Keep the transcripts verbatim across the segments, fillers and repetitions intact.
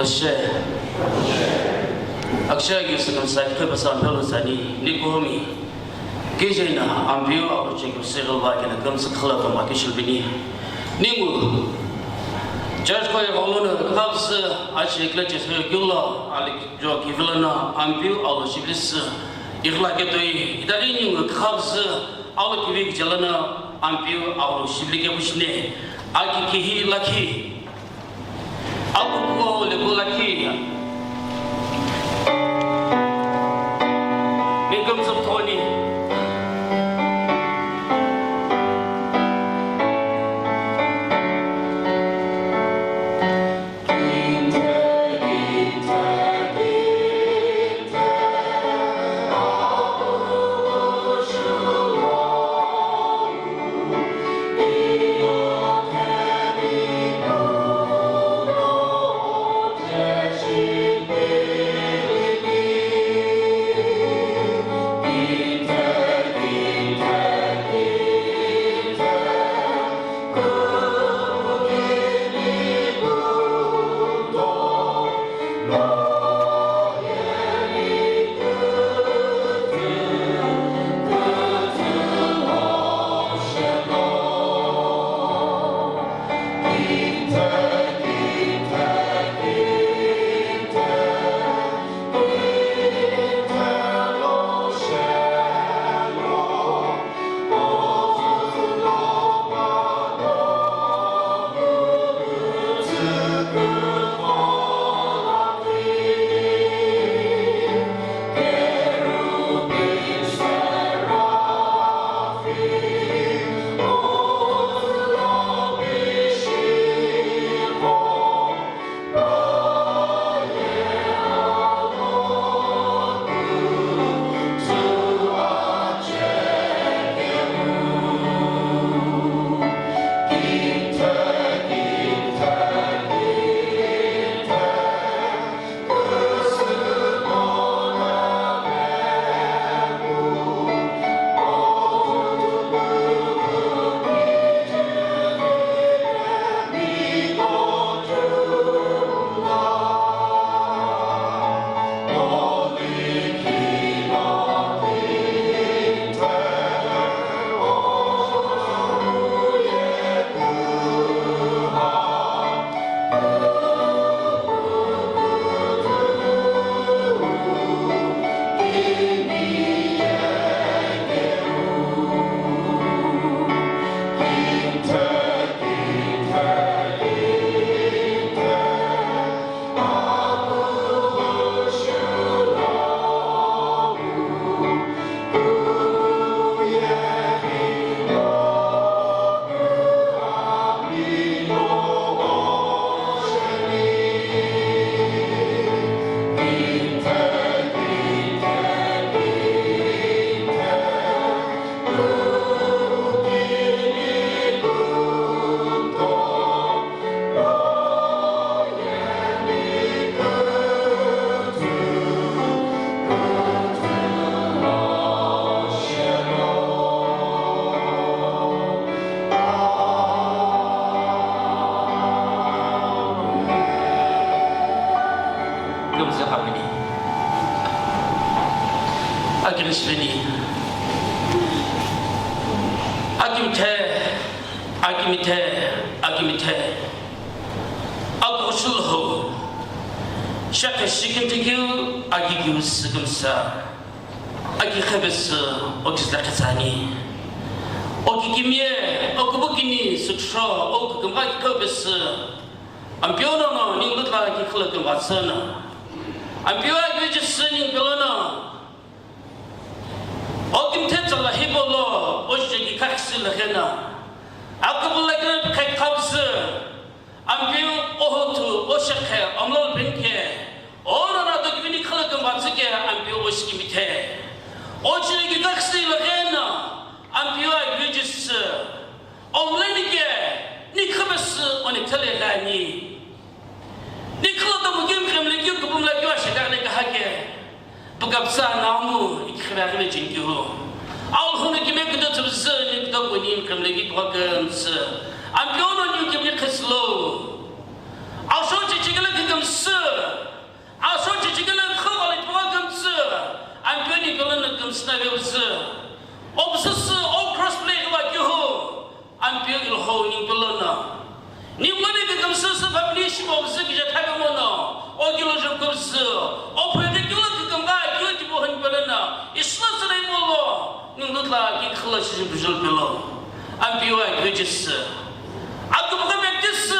Ashe. Aksha ki sükümsa ki khwepasa ampeu lo tsüni, ni kuhumi. Kije na ampeu alu cheki sürü va kena kümsa khala kamba ki shulbini. Ningu. Church choir gholo na khabsü ache kla chesü kula, ali jo ki vila na ampeu alu shiblisü. Ikhla ketoi, itali ningu khabsü alu kivi ki chalana ampeu alu shibli ke bushne. Aki kihi lakhi. Akukuho lepu lakhi. Mikumtsu thoni. Kümsü khamini. Akimsini. Akimthe. Akimithe, akimithe, akushulhu, shakhe shikintikeu, akikiu sükümsa, akikhebesü, okizlakhetsani, okikimie, okubukini, suksho, okukümgha kikhebesü, ampionono, ninglutla kikhulakümghatsüno, ampio akivejisü ningpelono, Okimthe tsala hipau lo, o jeki khakhisü lügheno, akübü lakhi khakhabsü, ampiu, ohuthu, oshekhe, omlol penke, ono na dokivini khalakümbatsüke, ampiu, oshikimthe. O jeki khakhisü lügheno, ampiu, agüjisü, omlenike, nikhübesü, onithele lani. Nikhloto mukim khemle keu kupum la keu ashekha le kahake. Pukapsa namu ikhira khile chinkeu. Aul hunu kime kudo tsubsü ni kudo kuni khemle ki pukapsa. Ampiono ni kime kheslo. Ausho chichigele ki kümsü, aso chichikelo khawali püwa kümsü, Ampeu ni pelo no kümsü na vewsü. Opsüsü, o cross play kula kihu, Ampeu ilho ni pelo no. Ni wani kümsü sü family shibo opsü kija thaga mono, o kilo jokümsü, o phede kilo kükümba kilo jibo hon pelo no, isla sürei molo, ni lutla ki khla shi jujul pelo. Ampeu ai kujisü. Akümka Baptist,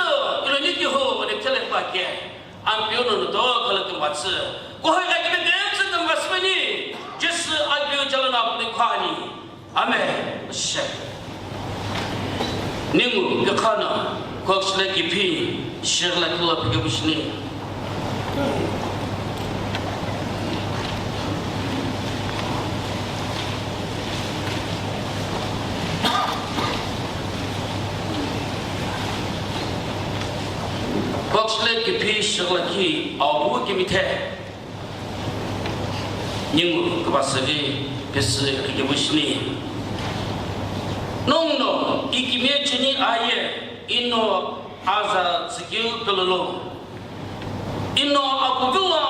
ilo ni kiho, ne tele pake. Ampeu no no to kala kümbatsü. Kohai ka kibe kemtsü kümbatsü ni. Jisü Ampeu chalana apni khani. Amen. She. Ningu kekhana kokshile kipi shirla kilo pike bushni. Kokshile kipi shirla ki awu kimithe. Ningu kibasüghi pesi kikibushni. Nongno ikimie cheni aye ino aza tsikeu pelolo. Ino akuvilo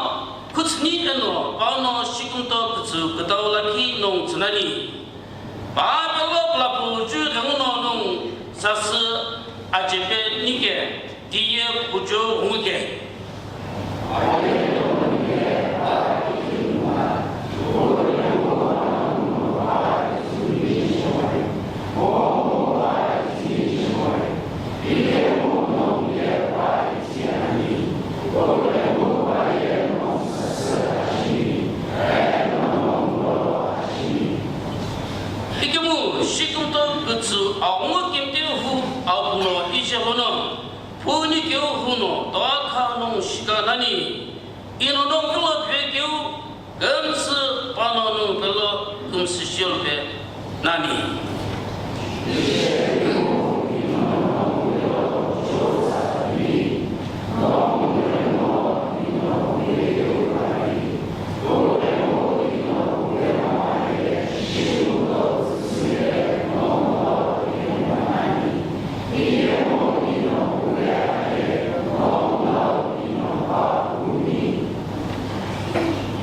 kutsuni eno pano shikumto kutsu kutau lakhi nong tsunani. Pa pelo plapu ju renguno nong sasü achepe nike. Tiye kujo nguke. Ikemu shikumto kutsu aghungu kimte hu aghungu ijelono. Puni keu huno toa kha nong shika nani, ino nong vilo pe keu, kümsü pano nong pelo kümsü shiol pe nani.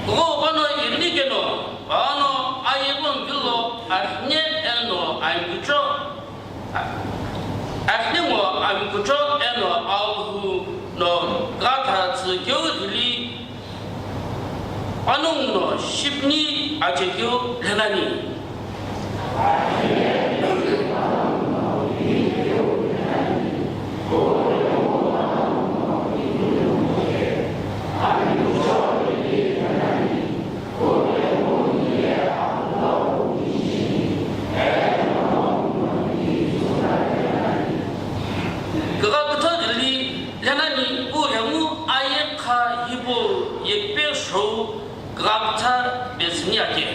Kughou pano irini keno, pano aye longilo arhine eno amikucho, arhine ngo amikucho eno Alhou no gatha tsü keu hili, panongu no shipni achekeu lhenani. Kagha kutha ghili lhenani pu hemu aye kha hipau yepe shou kagha kutha besüni ake.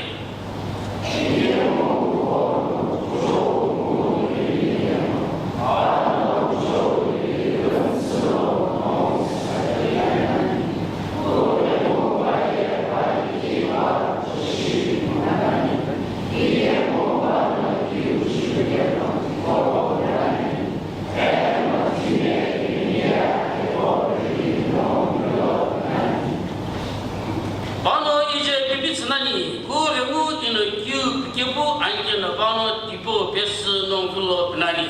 Pano ije pipitsü nani, kuremu ino kiu pikepu ankeno pano tipo pesü nongkulo nani.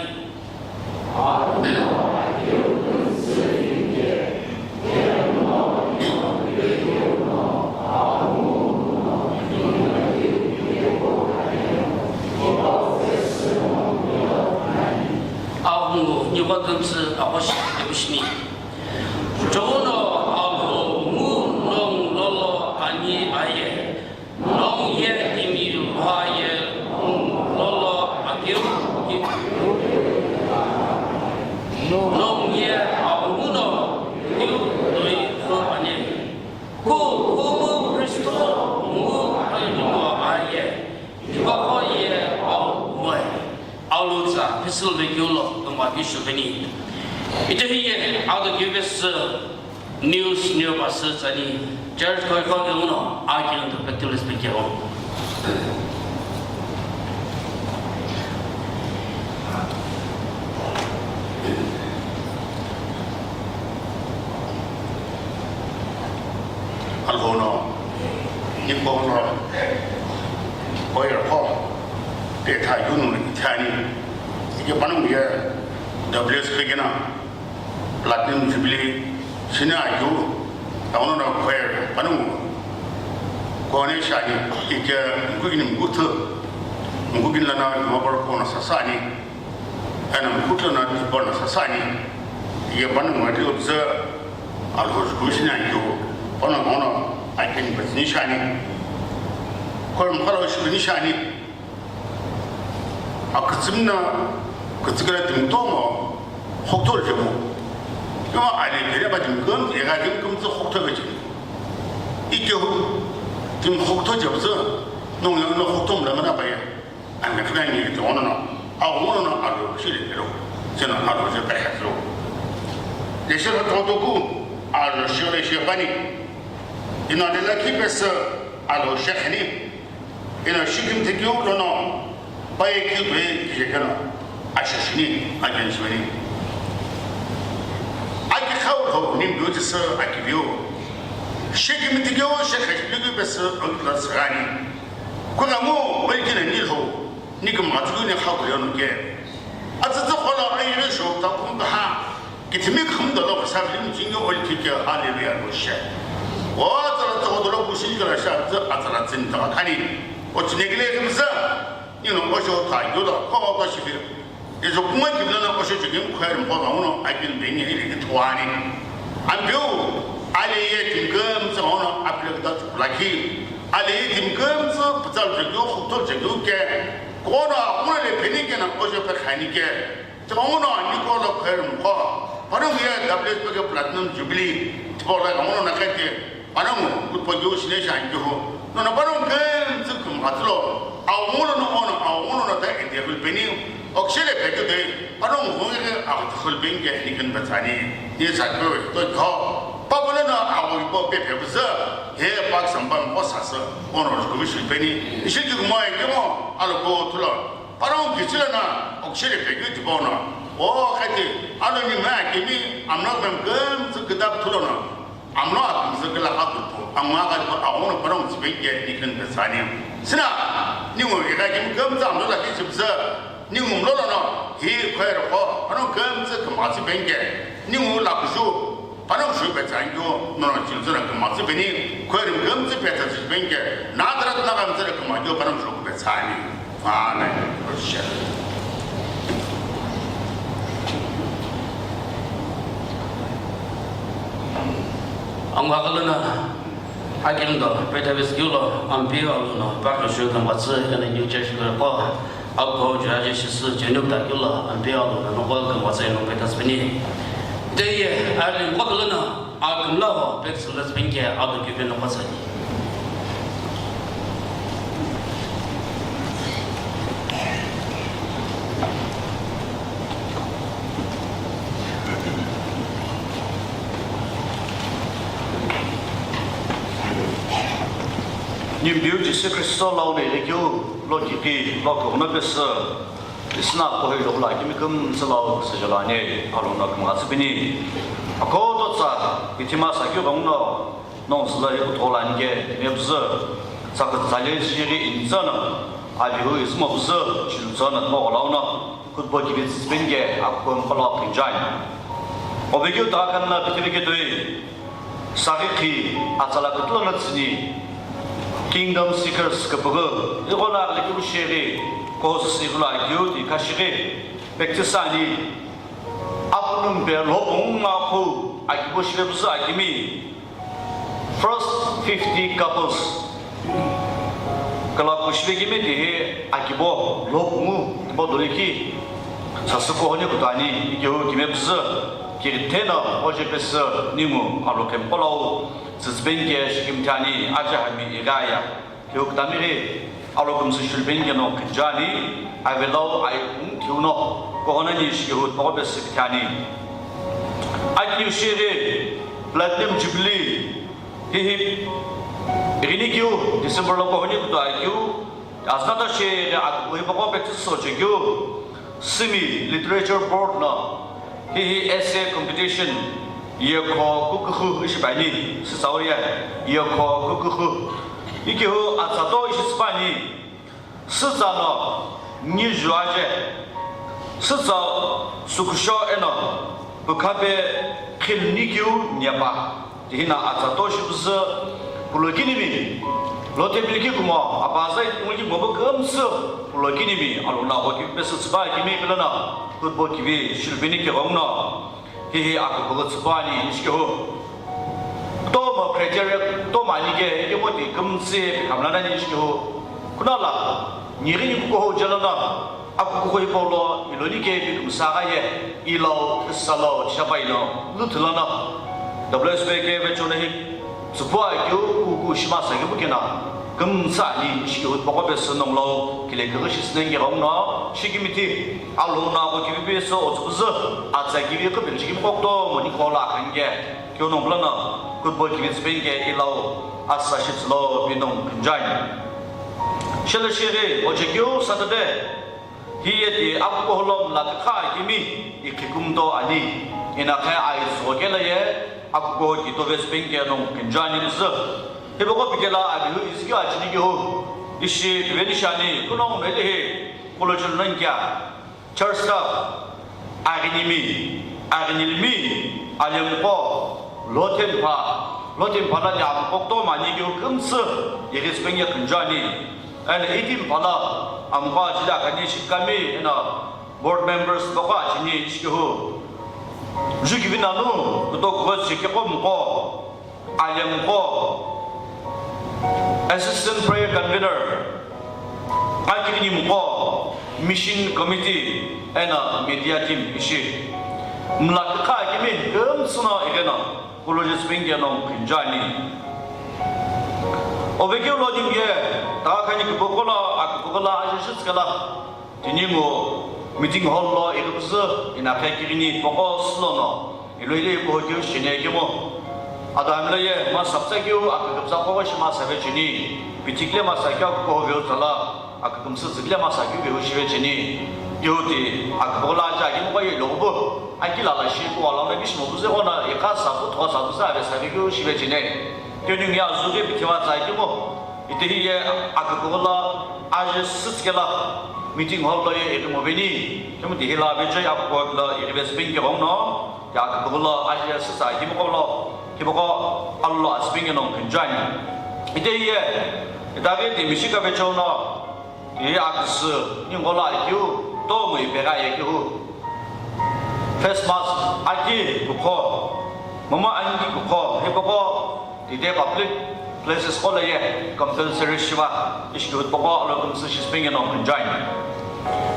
Aghungu niwa kümsü aghüshi kümshini. Jono Aghungu nong lolo ani aye. Nong ye timi lua ye nong lolo akeu ki. Nong ye Aghungu no kiu toi so ani. Ku kumu Kristo mu ayo aye. Ivaho ye Aghungu e. Alutsa physical vehicle lo tumba kishu beni. Ito hiye ado kibes news neo bus tsani church koi koi uno akilon to practice pe kero. Niqo no, oyer qo, petha yunu ithani, ike panongu ye, W S P kena, Platinum Jubilee, shina ayu, aono no choir, panongu, kone shani, ike, mkukini mkuthu, mkukini lana, mabor kona sasani, ena mkuthu na, mabor na sasani, ike panongu ati obza, Alhoj kushina yu, pano mono, I can business shani. Kor mkhalo shibini shani. Akutsimna, kutsikala timtomo, hoktor jemo. Yo ali kere ba tim kum, ega tim kum tsu hoktor jemo. Ikyo, tim hoktor jemo tsu, nong yang no hoktor mla mana ba ya. Ami khina ni to ono no, a ono no alo shile kero. Sino alo je pe hatlo. Leshe ro to to ku, alo shile she pani. Ino le la ki pesa, alo she khani. Ino shikim te kyo lo no, pa ye ki be ki je kana. Asha shini, a jen shini. Aki khau ho, nim do tsa aki bio. Shikim te kyo she khani ki pesa, on la srani. Kuna mo, wai kina ni ho, ni kama tu ni hau le no ke. Atsa tsa khola ai re sho ta kum ka ha. Kitimi khum da lo sa lim jing yo ol ki ke hallelujah lo she. O tsa la tsa do lo ku shi la sha tsa atsa la tsin ta khani. O tine gile lim sa. Ni no o sho ta yo da ko ko shi. Ezo kuma kibla na osho chikim khwai rimkho ba uno akil beni ili ki thuani. Ambiu, ali ye timkam tsa ono apilak ta tsukulaki. Ali ye timkam tsa patsal jagyo, khuktor jagyo ke. Kono akuna le peni ke na osho pe khani ke. Tsa ono ani ko lo khwai rimkho. Pano ye W S P ke Platinum Jubilee. Tsa ono na kete. Panongu, kutpo keu shine sha ankihu. Nono panongu kemtsu kumhatsulo. Awongulo no ono, awongulo no ta ende kulpeni. Okshele pekete, panongu hongere akhulpeni ke nikin batsani. Ni sa keu to kho. Pabolo no awo ipo pepe buza. He pak samban osasa. Ono kumishi peni. Ishi kumo ekemo, aloko tulo. Panongu kichila na, okshele pekete bono. O khati, alo ni ma kimi, amno kemtsu kitab tulo no. Amlo akumzü kila kha kupo, amwa ka ko awono parang tsibenge ni khen pesani. Sina, ningu ika kim kum za amlo la ki tsibza, ningu mlo la no, hi khwer ko, ano kum za kum atsi benge, ningu la kuju, parang shu pesani yo, no no tsibza kum atsi beni, khwer kum za pesa tsibenge, na drat na kam za kum jo parang shu pesani. Amen. Angwa kalana, akim do, petavis kilo, ampi aluno, pakashu kamatsu, and a new church ko, alcohol, judge, shisu, jenuk da kilo, ampi aluno, no kol kamatsu, no petas bini. Deye, ali kokalana, Akümla ho pek sündas pinke ado küpe no pasani. Nimbiu Jisü Khristo lau de keu lo kiki lo kogno pesü. Isna kohoi lo la kimi kümtsü lau sejala ne, alona kümgha tsüpini. Akoto tsa, ithima sakhi bangno, nong sila ye kuthola nike, mebzü, sakhi tsale shiri intsana, alihu ismo bzü, chiltsana tmo olauna, kutbo kibi tsüpinike, akkom khala kinjai. Obekeu ta kanna bitibike doi, Saghi khi atsala kütülo no tsüni Kingdom Seekers küpüghü ighono aghili keu sheghi kohusü ighono akeu di kashighi practice ani. Apunumpe lhobungu ngakhu akibo shivepüzü akimi first fifty couples. Kala kushivekimi tihi akibo lhobungu tibo dole ki sasü kohoni kutani ikihu kimepüzü. Kiritheno oje pesü ningu alokhemqo lau tsütsüpenike shikimthi ani aja hami igaya. Kihu kutami ghi alo kümsü shulpenike no khinjani avelau ayikhung thiuno kohonani shikihu tmogho pesü kithi ani. Akiu shighi Platinum Jubilee hihi ighini kiu December lo kohoni kutu akiu. Aznata sheghi akuhi baqo pektsü soche keu, Simi Literature Board no hihi essay competition yekho kukukhu ishi bani, sisauye yekho kukukhu. Ikehu atsa to ishi süpüani, sütsa no ngijuaje, sütsa sukusho eno pükhape khilnikeu nyepa. Tihina atsa to shipüzü pulokinimi, Lothembi likhi kumo, apaza itungu likhi kumo bu kümsü pulokinimi, alona hoki pesü tsüba kimi pilono, football kivi shilupini kegongno, hihi aküpüghü tsüpüani ishi kehu. Kutomo criteria, kutomo ani ke, ikemu ti kümtsü pi khamla nani ishi kehu. Kunala, nighi ni kukoho jalono, akukuho hipau lo, iloni ke pi kümsagha ye, ilau, isalo, shapai lo, lüthülono. W S B ke vechono hi, tsüpüa keu, kuku shima sa keu kena, kümtsü ani ishi kehu, poko pesü nonglo, kile keghi shi sünengi rongno, shikimiti. Alona ko kivi pesü otsüpüzü, atsa kivi qhipili shikimi kokto moni kola khange, keu nongulono, football kivi tsüpeni ke ilau, asa shitsülo pinong künjani. Shelo shiri, oche keu Saturday, hiye ti akukuho lo mla kekha kimi, ikhikumto ani, ina khe ai zokela ye, akukuho ki tove tsüpeni ke nong künjani lüzü. Hipoko pikela abihu izikeu achini kehu, ishi piveni shani, kunong melehi, Kolochelo nongu kea, church staff, aghinimi, aghinilimi, alemqo, Lothempha, Lothempha la ni amqo kutomo ani keu kümtsü, ighi tsüpeni ye künjani. Eno itimi phala, amqo ajili akhani shikami, eno board members baqo achini ishi kehu. Jukivi nanu, kutokughü chikeqo mqo. Alemqo, Assistant Prayer Convener, akirinimqo, Mission Committee, eno media team ishi. Mla kekha kimi kümtsü no igheno, Kolochelo tsüpeni ke nong künjani. Ovekeu lo ningu ye, takhani küpüqo lo, aküpüqo lo, ajeshi tsükela. Tini ngo meeting hall lo ighi püzü ina khe kighini poko sülono, ilo ile ipau keu shini kemu. Ado hami lo ye masa pütsa keu akükümsa poko shi masa ve cheni, pithikile masa keu akukuho veu tsala, akükümsü tsükile masa keu veu shive cheni. Keu ti aküpüqo lo aja kemu ko ye lobu, akila la shi kuwa lo na bishimo püzü ko na ikha sa pu thwa sa püzü ave sa ve keu shive cheni. Keu ningu ye azughi pithiva tsa kemu. Itehi ye aküpüqo lo aje sütsikela meeting hall lo ye ighi moveni, kemu tihi lo avechoi aküpüqo lo ighive tsüpeni ke ghongno, ye aküpüqo lo aje sütsa kemu qo lo, kemu qo alo lo atsüpeni ke nong künjani. Itehi ye, itaghi timi shika vechono, ye aküsü, ningu lo akeu, tomo ipegha ye kehu. Face mask aki kukho, momu angi kukho, hipaqo tide public places qo lo ye compulsory shiva, ishi kehu tipaqo alo kümsü shisüpeni no künjani.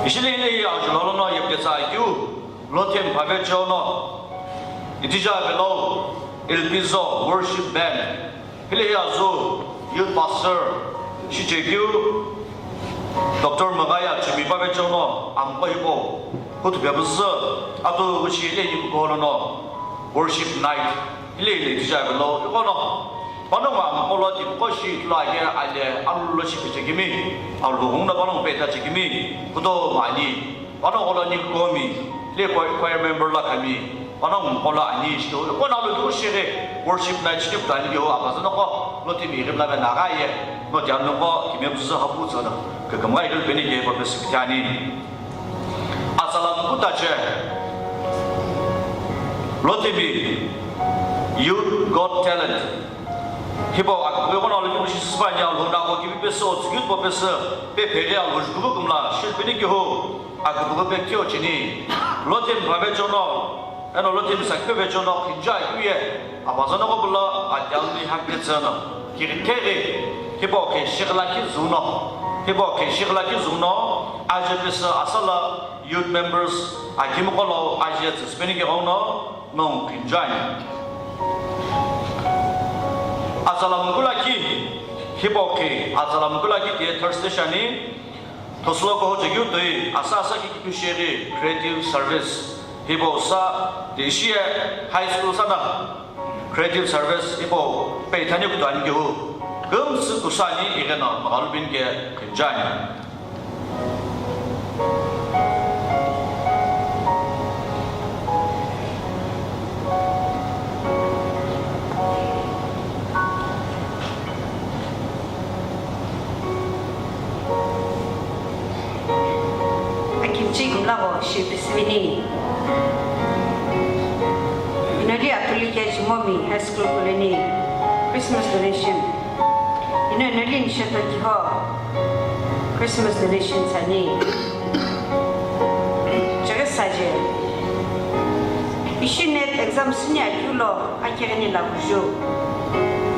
Ishi lehi lehi ajulholono yepketsa akeu, Lothempha vechono, Itija Velo, Ilpizo Worship Band, Hilehi azü youth pastor shichekeu Doctor Maghaya Chimipa vechono amqo hipau huthu pepüzü atu ghushi hilehi kukuho lono worship night hilehi le tija velo iqono panongu amqo lo tipaqo shi ithulu aye ale alu lo shi pechekemi alu ghungu no panongu petha chekemi kutomo ani. Panongu lo ni komi, le choir, choir member lo khami, panongu mqo lo ani ishi, iqo no lo lu shighi, worship night shi pu ani yo, apaza no qo, lo timi ghim la ve na gha ye, no dia no qo, kimi püzü hapu tsana, kakam gha ilu beni ke, purpose pitani. Atsala mkuta che, lo timi, Youth Got Talent. Hipau aküpüqo no lo timi shi süpüani alhou na qo kivi pesü, otsü youth po pesü, pe pheghi alhou jukuvu kümla, shilpini kehu. Aküpüqo pe keu cheni, Lothempha vechono, eno Lothempha sakhi vechono, khinja keu ye, apaza no qo pulo, adia luni hakhe tsüno, kiri keghi, hipau khe shighila ki zuno, hipau khe shighila ki zuno, aje pesü asala, youth members, akimi qo lo, aje tsüsüpeni ke ghongno, nong khinjani. Atsala mkula ki, hipau khe, atsala mkula ki tiye Thursday shani, Thosülo koho chekeu toi, asa asa ki kipu sheri creative service. Hipau sa, ti ishi ye high school sana creative service hipau peithani kutu ani kehu. Kümsü kusa ani igheno maghalu bin ke khinjani. Lago shipisivini. Inoli Atulikia Chimomi High School kuleni Christmas donation. Ino inoli nisheto kiho Christmas donation sani. Cheghi saje. Ishi NET exam sini akeu lo akighini lakuju.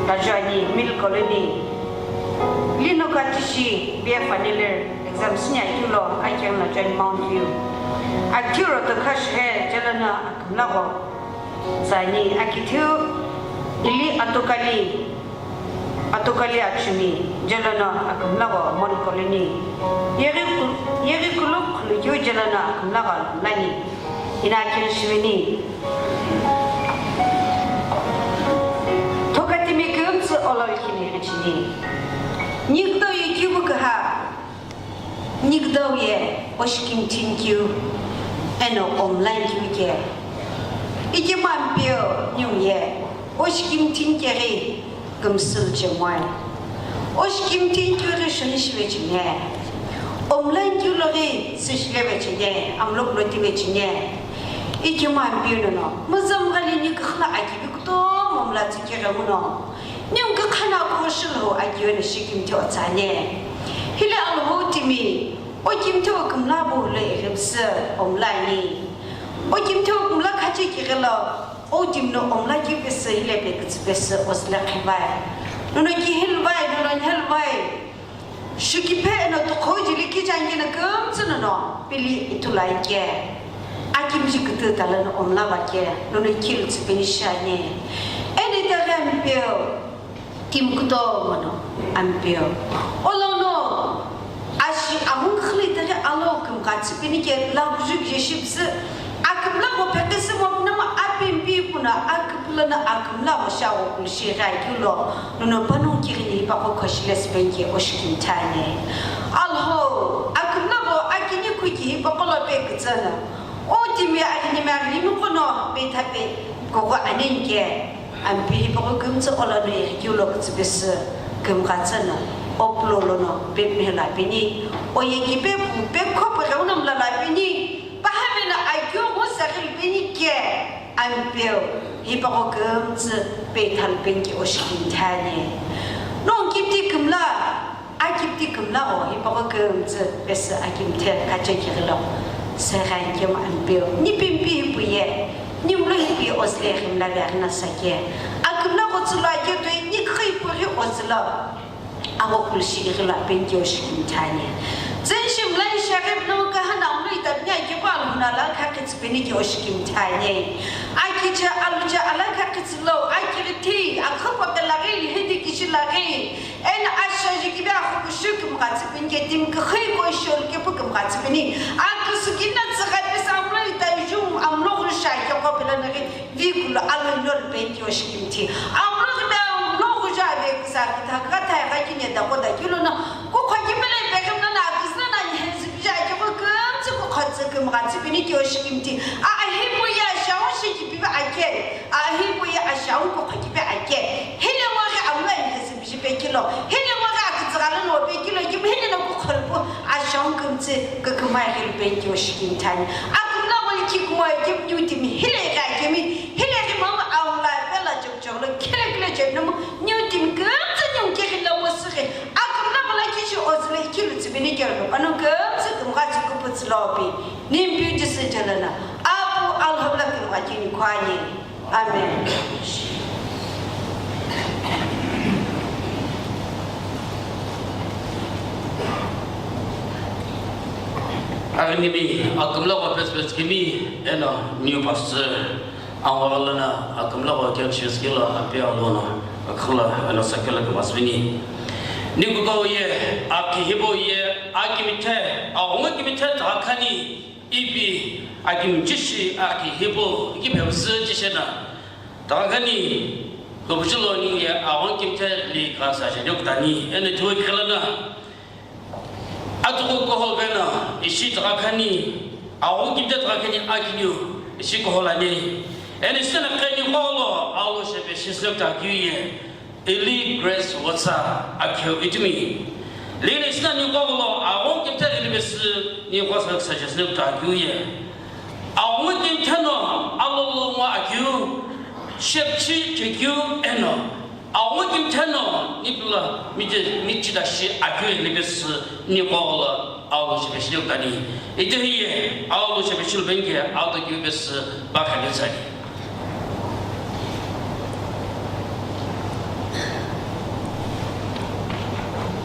Lajuani Mill Colony. Lino katishi B A final year exam sini akeu lo akighini lajuani Mount View. Akeu roto khashi he jelono akümlago. Tsani akitheu ili atokali, atokali achumi jelono akümlago Mill Colony. Yeghi ku-, yeghi kulu khulukeu jelono akümlago lani. Ina akeu shivini. Thokatimi kümtsü olo ikhini ichini. Nikto yukibu kaha. Nikdau ye oshikimthi keu eno omlai keu ke. Ikemu Ampeu niu ye oshikimthi keghi kümsülu chemoe. Oshikimthi keu ghi shoni shive chine. Omlai keu lo ghi süshileve chine, amlo kulo tive chine. Ikemu Ampeu nono, muzam ghali ni khala akivi kutomo mla tsikeghi muno. Ningu khana kushilo akiyona shikimthi otsane. Hile Alhou timi, o kimthi o kümla bu le eghipsi omlani. O kimthi o kümla khachi kighilo, o timno omla kipisi hile pe kitsipesi osle khivai. Nono kihil vai, nono nhel vai. Shukiphe eno tuqho jili kichangina kümtsü nono pili ithulai ke. Akimji kütü talano omla va ke, nono kil tsüpeni shani. Eni taghi Ampeu, kim kutomo no Ampeu. Olono, ashi ahung khli taghi alo kümgha tsüpeni ke, labujuk jeshipsü, akümla mo pekesi mo nama apimpi puna aküpulana akümla mo shawo kulshi ghai kulo. Nono panongu kighini hipaqo khoshiles penke oshikimthi ani. Alhou, akümla vo akini kuki hipaqo lo pe kütsüna. O timi aghini me aghini mi qono pe thape koko anenke. Ampi hipaqo kümtsü olono ye kiulo kütsüpesü kümghatsüna. O pulo lono pe mhela peni. O ye ki pe pu pe khopo ghe uno mlala peni. Pahamena akio mo saghili peni ke. Ampeu, hipaqo kümtsü pe thalpenki oshikimthi ani. Nongu kipti kümla, akipti kümla o, hipaqo kümtsü pesü akimthi khache kighilo. Segha nkemu Ampeu, ni pimpi hipu ye, ni mlo hipu ye osle ghimla ve aghina sake. Akümla qo tsülo ake toi, ni khui pu ghi oslo. Avo kulshi ighilo apenki oshikimthi ani. Tsünshi mlai shaghi pneu kahana mlu itapni akiqo alhuna la khaqi tsüpeni ki oshikimthi ani. Akiche aluche ala khaqi tsülo, akighithi, akhapakela ghi, lhidi kishi la ghi. Eno ashaji kibe akhukushu kümgha tsüpeni ke timi kükhui ko isholu kepu kümgha tsüpeni. Aküsükina tsügha pesa mlu ita jum amlo ghusha akiqo pela naghi. Vikulo alo ino penki oshikimthi. Amlo ghibe amlo ghuja ave kisa kitha kha thai kha kine dako da kilo na. Kukho kimele pe kimna na kisna na ni henzi bija ki ko kümtsü kukho tsü kümgha tsü pini ki oshikimthi. A, a hipu ya shawo shi kipi ba ake. A hipu ya a shawo kukho kipi ake. Hile mo ghi amlo ni henzi biji pe kilo. Hile mo ghi akitsgalo no pe kilo. Kim hile no kukho po a shawo kümtsü kükümai hile penki oshikimthi ani. Akümla wali kikuma kim nyutimi hile ghi akemi. Hile ghi mama awla pela chokchoklo kile kile chepnamo new team kümtsü new kekhin lo mosüghi. Akümla mala kishi ozüle ikilu tsübini kerlo. Ano kümtsü kümgha tsü küpütsü lo pi. Nim piu jisü jalana. Apu Alhobla kümgha kini khwani. Amen. Agnimi akümla wa pes pes kimi eno new pastor. Angwaghalana akümla wa kemshis kilo api alono akhala ano sakela kebasvini. Nikuto ye, akihibo ye, akimithe, aunga kimithe takhani ipi akimchishi akihibo kibemsü chishena. Takhani kobujuloni ye, aunga kimithe li kasa jenyoktani, ene tuwe khalana. Atuku kohol vena ishi takakhani, awu kibde takakhani akiniu ishi koholani. Eni sena keni koholo awu shepe shisnok takiu ye. Eli Grace Watsa akeu itimi. Lino isna niqo gholo aghungu kimthe ghili pesü niqo sa suggest le kuthu akeu ye. Aghungu kimthe no alolo ngo akeu, shepchi chekeu eno. Aghungu kimthe no nipula miji, michida shi akeu ghili pesü niqo gholo aghungu shepechile kuthu ani. Ite hiye aghungu shepechile penke aghungu keu pesü pa khani tsani.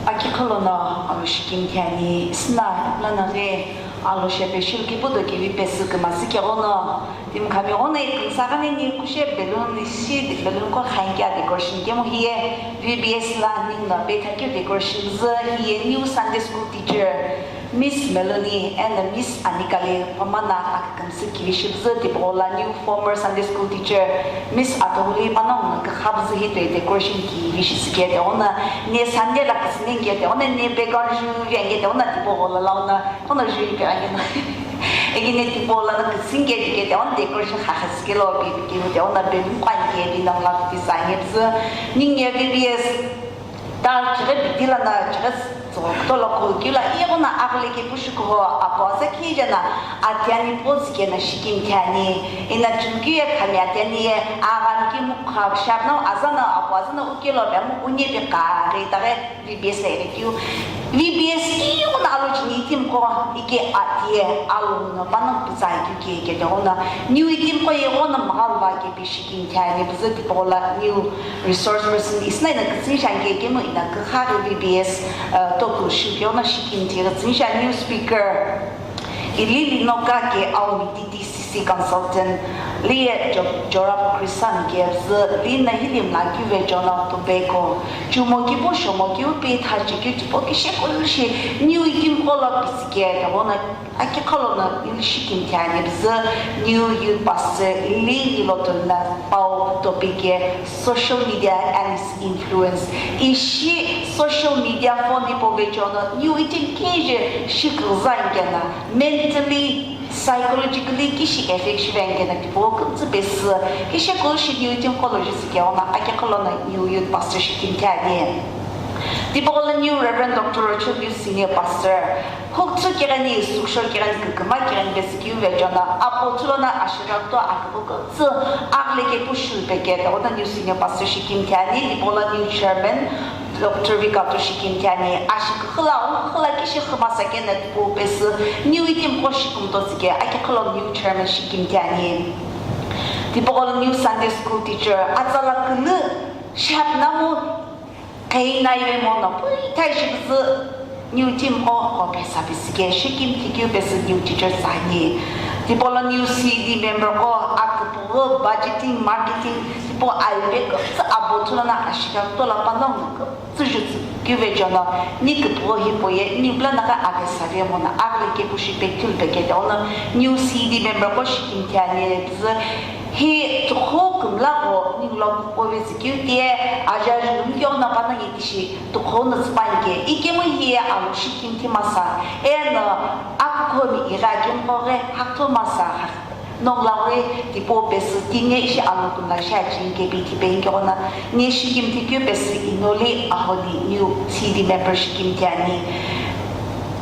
Aki qholono alo shikimthi ani, isna lana ghi alo shepe shilkipu do kivi pesü kümasi keghono, timi khami ghono ikümsa ghanini kushe balloon ishi balloon qo khankia decoration kemu hiye V B S la ninguno petha keu decoration zü hiye new Sunday school teacher Miss Melanie and Miss Anikali pamana akükümsü kivi shipüzü tipau la new former Sunday school teacher Miss Atohuli panongu kükha püzü hi toi decoration kivi shisüke tighono ne Sunday la küsüni ke tighono ne background juvi anke tighono tipau la launa tighono juvi pe anke na. Eki ne tipau la na küsüni ke tike tighono decoration kha kha sike lo pi kivi tighono balloon qo anke di nang la püzü anke püzü ningu ye V B S Tal chighi bidi lana chighi tsüghü kutola khulukeu la ighono aghile kepu shikuho apu azü khijena atiani püzü kena shikimthi ani. Ina chulukeu ye khami atiani ye aghami kemu kha sharno azüno apu azüno ukelo bemu unyepe kaghi taghi V B S la ighikeu. V B S ighono alo cheni itimiqo ike atiye alo no panongu püzü keu ke ke tighono new itimiqo ighono mghalva ke Shikimthi ani püzü tipau la new resource person isna ina kütsüni shi anke kemu ina kükha ghi V B S, uh, toku shikeu no shikimthi kütsüni shi ani new speaker. Ili lino kake aomi T T C C consultant, liye Jo-, Jorab Christian ke püzü, lina hili mla kive John of Tobacco. Chumo kipu shomo kiu pi thachi kiu tipo kishe kulu shi new itim kolo pisike, tabona Aki qholono ishi kimthi ani püzü new youth pastor ili ilo tulu la pau topic ye social media and its influence. Ishi social media phone hipau vecheono new itim kije shi küzü ankena mentally, psychologically kishi effect shive ankena tipau kümtsü pesü kishi kulu shi new itim qholo jisü keghono aki qholono new youth pastor shi kimthi ani. Tipau la new Reverend Doctor Rochelle Yu senior pastor Hukutsu kigheni, sükshou kigheni, küküma kigheni, pesü kiu vecheono, apo thulono ashigha kuto aküpü kütsü aghile kepu shulu peke, tabona new senior pastor shi kimthi ani, tipau la new chairman, Doctor Vikato shi kimthi ani, ashi kükhüla, kükhüla kishi khümasa kena tipau pesü, new itim qo shi kümtosike, aki qholo new chairman shi kimthi ani. Tipau la new Sunday school teacher, atsala külü, shap namu, Khaina ye mono pui thai shi püzü new team qo qo pesa pisike, shi kimthi keu pesü new teachers ani. Tipau lo new C D member qo aküpüghü budgeting, marketing, tipau aipe kütsü abo thulono ashigha kutola panongu kütsü jutsü keu vecheono, ni küpüghü hipau ye, ni pula naghi apesa ve mono aghile kepu shi pe thulu peke tighono, new C D member qo shi kimthi ani püzü, Hi tuqho kümla gho ningu lo kupo vetsü keu tiye, aja julu mkeu na panongu ye tishi tuqho no tsüpa anke, ikemu hiye alo shi kimthi masa, eno akukhomi ighi akimqo ghi hakutho masa, ha, nongu lo ghi tipau pesü timi ye ishi alo kümla shi achi anke pi thipe anke ghona, ni shi kimthi keu pesü Inoli Aholi new C D member shi kimthi ani.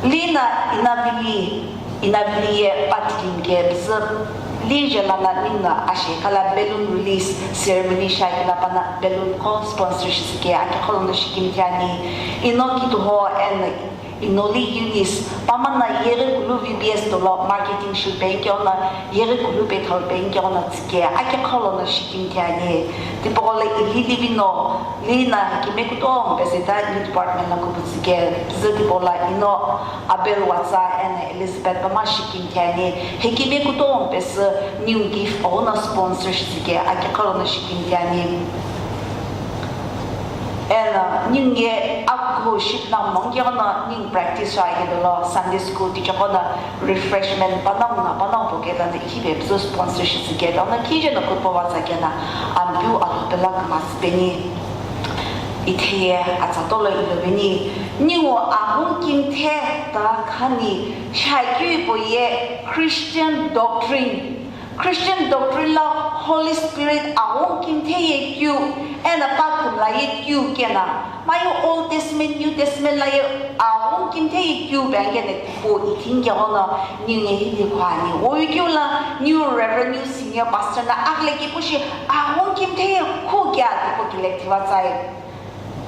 Lina Inavili Inavili ye patilim ke püzü, lije lana ningu ashe khala balloon release ceremony shi akela pana balloon qo sponsor shi sike aki qholono shi kimthi ani. Ino kituho and Inoli Eunice, pamana yeghi kulu V B S dolo marketing shulu pe anke ghona, yeghi kulu pe thulu pe anke ghona tsike aki qholono shi kimthi ani. Tipau lo ili livino, lina kime kutomo pesü ta new department lo kuputsü ke püzü tipau lo ino Abel Watsa and Elizabeth pama shi kimthi ani, hikime kutomo pesü new gift owno sponsor shi tsike aki qholono shi kimthi ani. And, uh, ningu ye akhu shipna mongke ghona ningu practice shi aghidolo Sunday school teacher ghona refreshment panongu na panongu poke dana ihipe püzü sponsor shi tsike dana kije no kupo va tsakena Ampeu alo pela kümsü peni. Itheye atsa tolo ilo veni, ningu aghungu kimthe ta khani shi akeu hipau ye Christian doctrine, Christian doctrine lo Holy Spirit aghungu kimthe ye keu, eno pa kümla ye keu kena, mayo Old Testament, New Testament, la ye aghungu kimthe ye keu pe akene tipau ithini keghono ningu ye hile khuani. Oyu keu la new reverend, new senior pastor na aghile kepu shi aghungu kimthe ye khukia tipau kile thiva tsaye.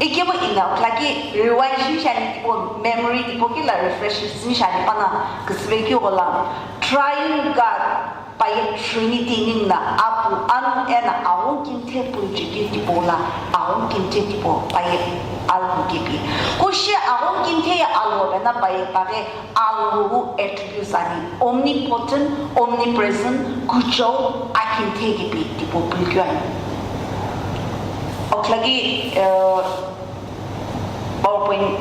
Ikemu ina khulaki rewind shi shani tipau memory tipau kila refresh shi shani pana küsüve keu ghola Triune God. Paye Trinity ningu na Apu, Anu eno aghungu kimthe püchekeu tipau la aghungu kimthe tipau paye Alhou kepi. Kushi aghungu kimthe ye Alhou bena paye pare Alhou attributes ani omnipotent, omnipresent, kuchou, akimthe kepi tipau püikeu ani. Okhulaki, uh, PowerPoint.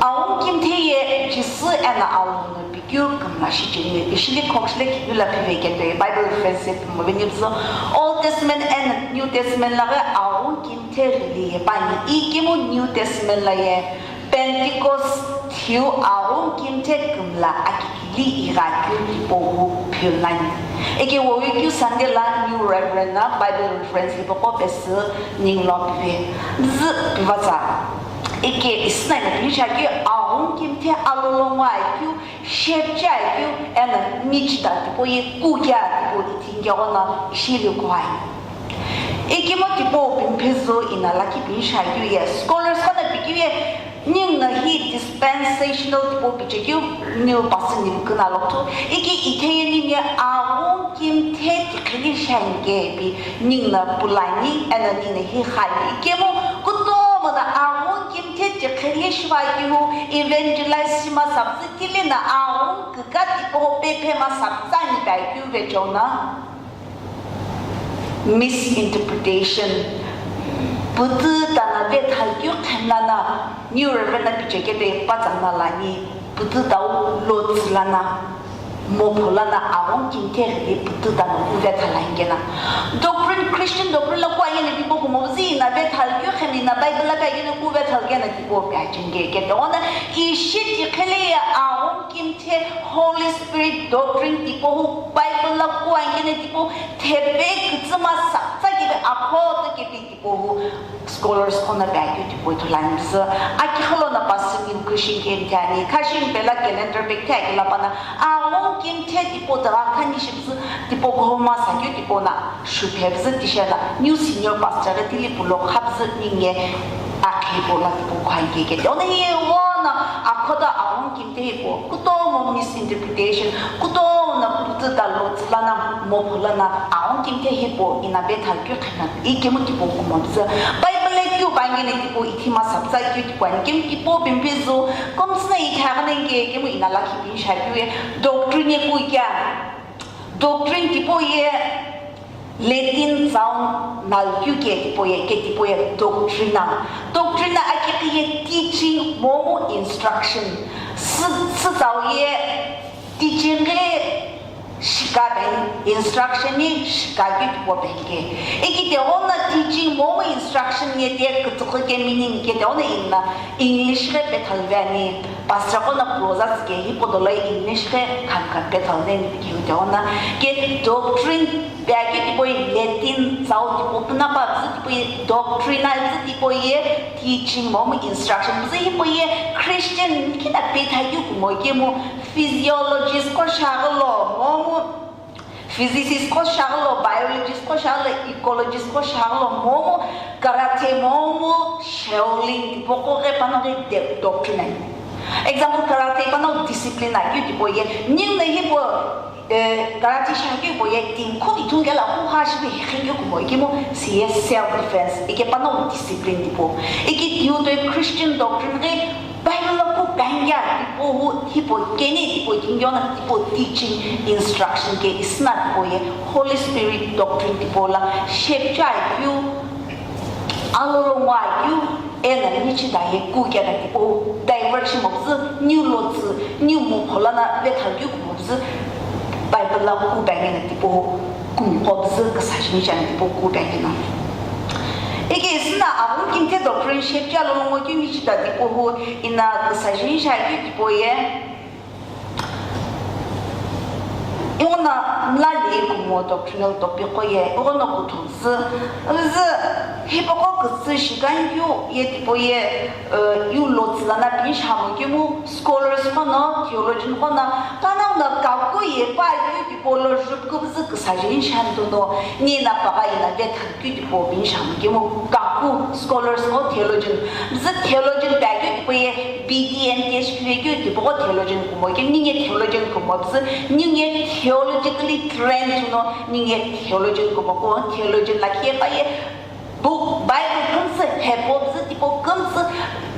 Aghungu kimthe ye Jisü eno Alhou no pikeu kümla shicheni, ishili khokshile kikula phive ketoye Bible reference pimo veni püzü Old Testament and New Testament laghi aghungu kimthe ghili ye pani. Ikemu New Testament la ye Pentecost thiu aghungu kimthe kümla akikili igha keu tipau hu philnani. Eke wowe keu Sunday la new reverend na Bible reference hipaqo pesü ningu lo pive. Zü pivatsa. Eke isna ina pini shakeu aghungu kimthe alolongu akeu, shepche akeu, eno nichida tipau ye kukia tipau ithini keghono ishili kuai. Ikemu tipau pimphizu ina lakhi pini shakeu ye scholars qo na pikeu ye ningu no hi dispensational tipau pichekeu new pastor ningu kina lokuthu. Iki itheye ningu ye aghungu kimthe tiqhili shani kepi ningu no pulani eno ningu no hi khani. Ikemu kutomo no aghungu kimthe tiqhili shiva keu hu evangelize shima sapüzü tili no aghungu kükati tipau pephe ma sapüzü ani pai keu vecheo no. Misinterpretation. Pütü tano vetha keu khemlano, new reverend na pichekebe patsang na lani, pütü tau lotsü lano, mopho lano aghungu kimthe ghili pütü tano ku vetha lani keno. Doctrine, Christian doctrine la kuani ni pipo kumo zi na vetha keu khemi na Bible la pai keno ku vetha keno tipau pe achenge kete. Ona ishi tiqhele ye aghungu kimthe Holy Spirit doctrine tipau hu Bible la kuani keno tipau thepe kütsüma sapütsa kepi akhoto kepi tipau hu scholars qo na pai keu tipau ithulu ani püzü. Aki kholo no pastor ningu Christian kemthe ani, khashin pela calendar pekithe aki la pana aghungu kimthe tipau tagha khani shi püzü tipau kuhou ma sa keu tipau no shuphe püzü tishela new senior pastor ghi tili pulo kha püzü ningu ye akhi pau la tipau kuhani kekete. Ono hi wono akhoto aghungu kimthe hipau kutomo misinterpretation, kutomo no pütü tano lotsü lano mopho lano aghungu kimthe hipau ina vetha keu khemlano ikemu tipau kumo püzü. Bible ye keu pa ngene tipau ithi ma sapütsa keu tipau ani. Ikemu tipau pimphizu kümsüna ithi aghi nenge ikemu ina lakhi pini shakeu ye doctrine ye kukia. Doctrine tipau ye Latin sound nalkeu ke tipau ye, ke tipau ye doctrina. Doctrina akighi ye teaching momu instruction. Sü, sütsau ye teaching ghi shika pen, instruction ni shika keu tipau pen ke. Iki tighenguno teaching momu instruction ye ti kütsükhu ke meaning ke tighenguno ina English ghi pethalu ve ani. Pastor qo no proza tsü ke hipau dolo English ghi khami khami pethalu neni keu tighenguno ke doctrine pe akeu tipau ye Latin tsau tipau püna pa püzü tipau ye doctrina püzü tipau ye teaching momu instruction püzü hipau ye Christian kina petha keu kumo ikemu physiologist qo shiaghülo momu physicist qo shiaghülo, biologist qo shiaghülo, ecologist qo shiaghülo, momu karate, momu Shaolin tipau qo ghi pano ghi de-, doctrine ani. Example, karate pano discipline akeu tipau ye, ningu no hipau, eh, karate shiakeu hipau ye, timi khuki ithulu kelo hu ha shibi hekhe keu kumo ikemu si ye self defense, ike pano discipline tipau. Ike tiu toi Christian doctrine ghi Bible la ku kanya tipau hu, hipau kene tipau kingyo na tipau teaching, instruction ke isna tipau ye Holy Spirit doctrine tipau la shape chai keu, alolongu akeu, eno nichida ye ku keno tipau divert shimo püzü, new lotsü, new mopho lano vetha keu kumo püzü, Bible la ku kanya na tipau kumi qo püzü küsajini chani tipau ku kanya na. Ike isna aghungu kimthe doctrine shape cha lo ngo keu nichida tipau hu ina küsajini cha keu tipau ye. Ighono mlali kumo doctrinal topic qo ye ighono kuthou zü, zü hipaqo kütsü shikani keu ye tipau ye, uh, yu lotsü lana pinishamu kemu scholars qo no, theologian qo no, panongu no kaku ye pa keu tipau lo jupküpüzü küsaje inishani tono, nina paga ina vetha keu tipau pinishamu kemu kaku scholars qo theologian, zü theologian pa keu tipau ye B D N T S Q A keu tipaqo theologian kumo kemu, ningu ye theologian kumo püzü, ningu ye theologically trained no, ningu ye theologian kumo qo, theologian lakhi ye pa ye book, Bible kümtsü hepo püzü tipau kümtsü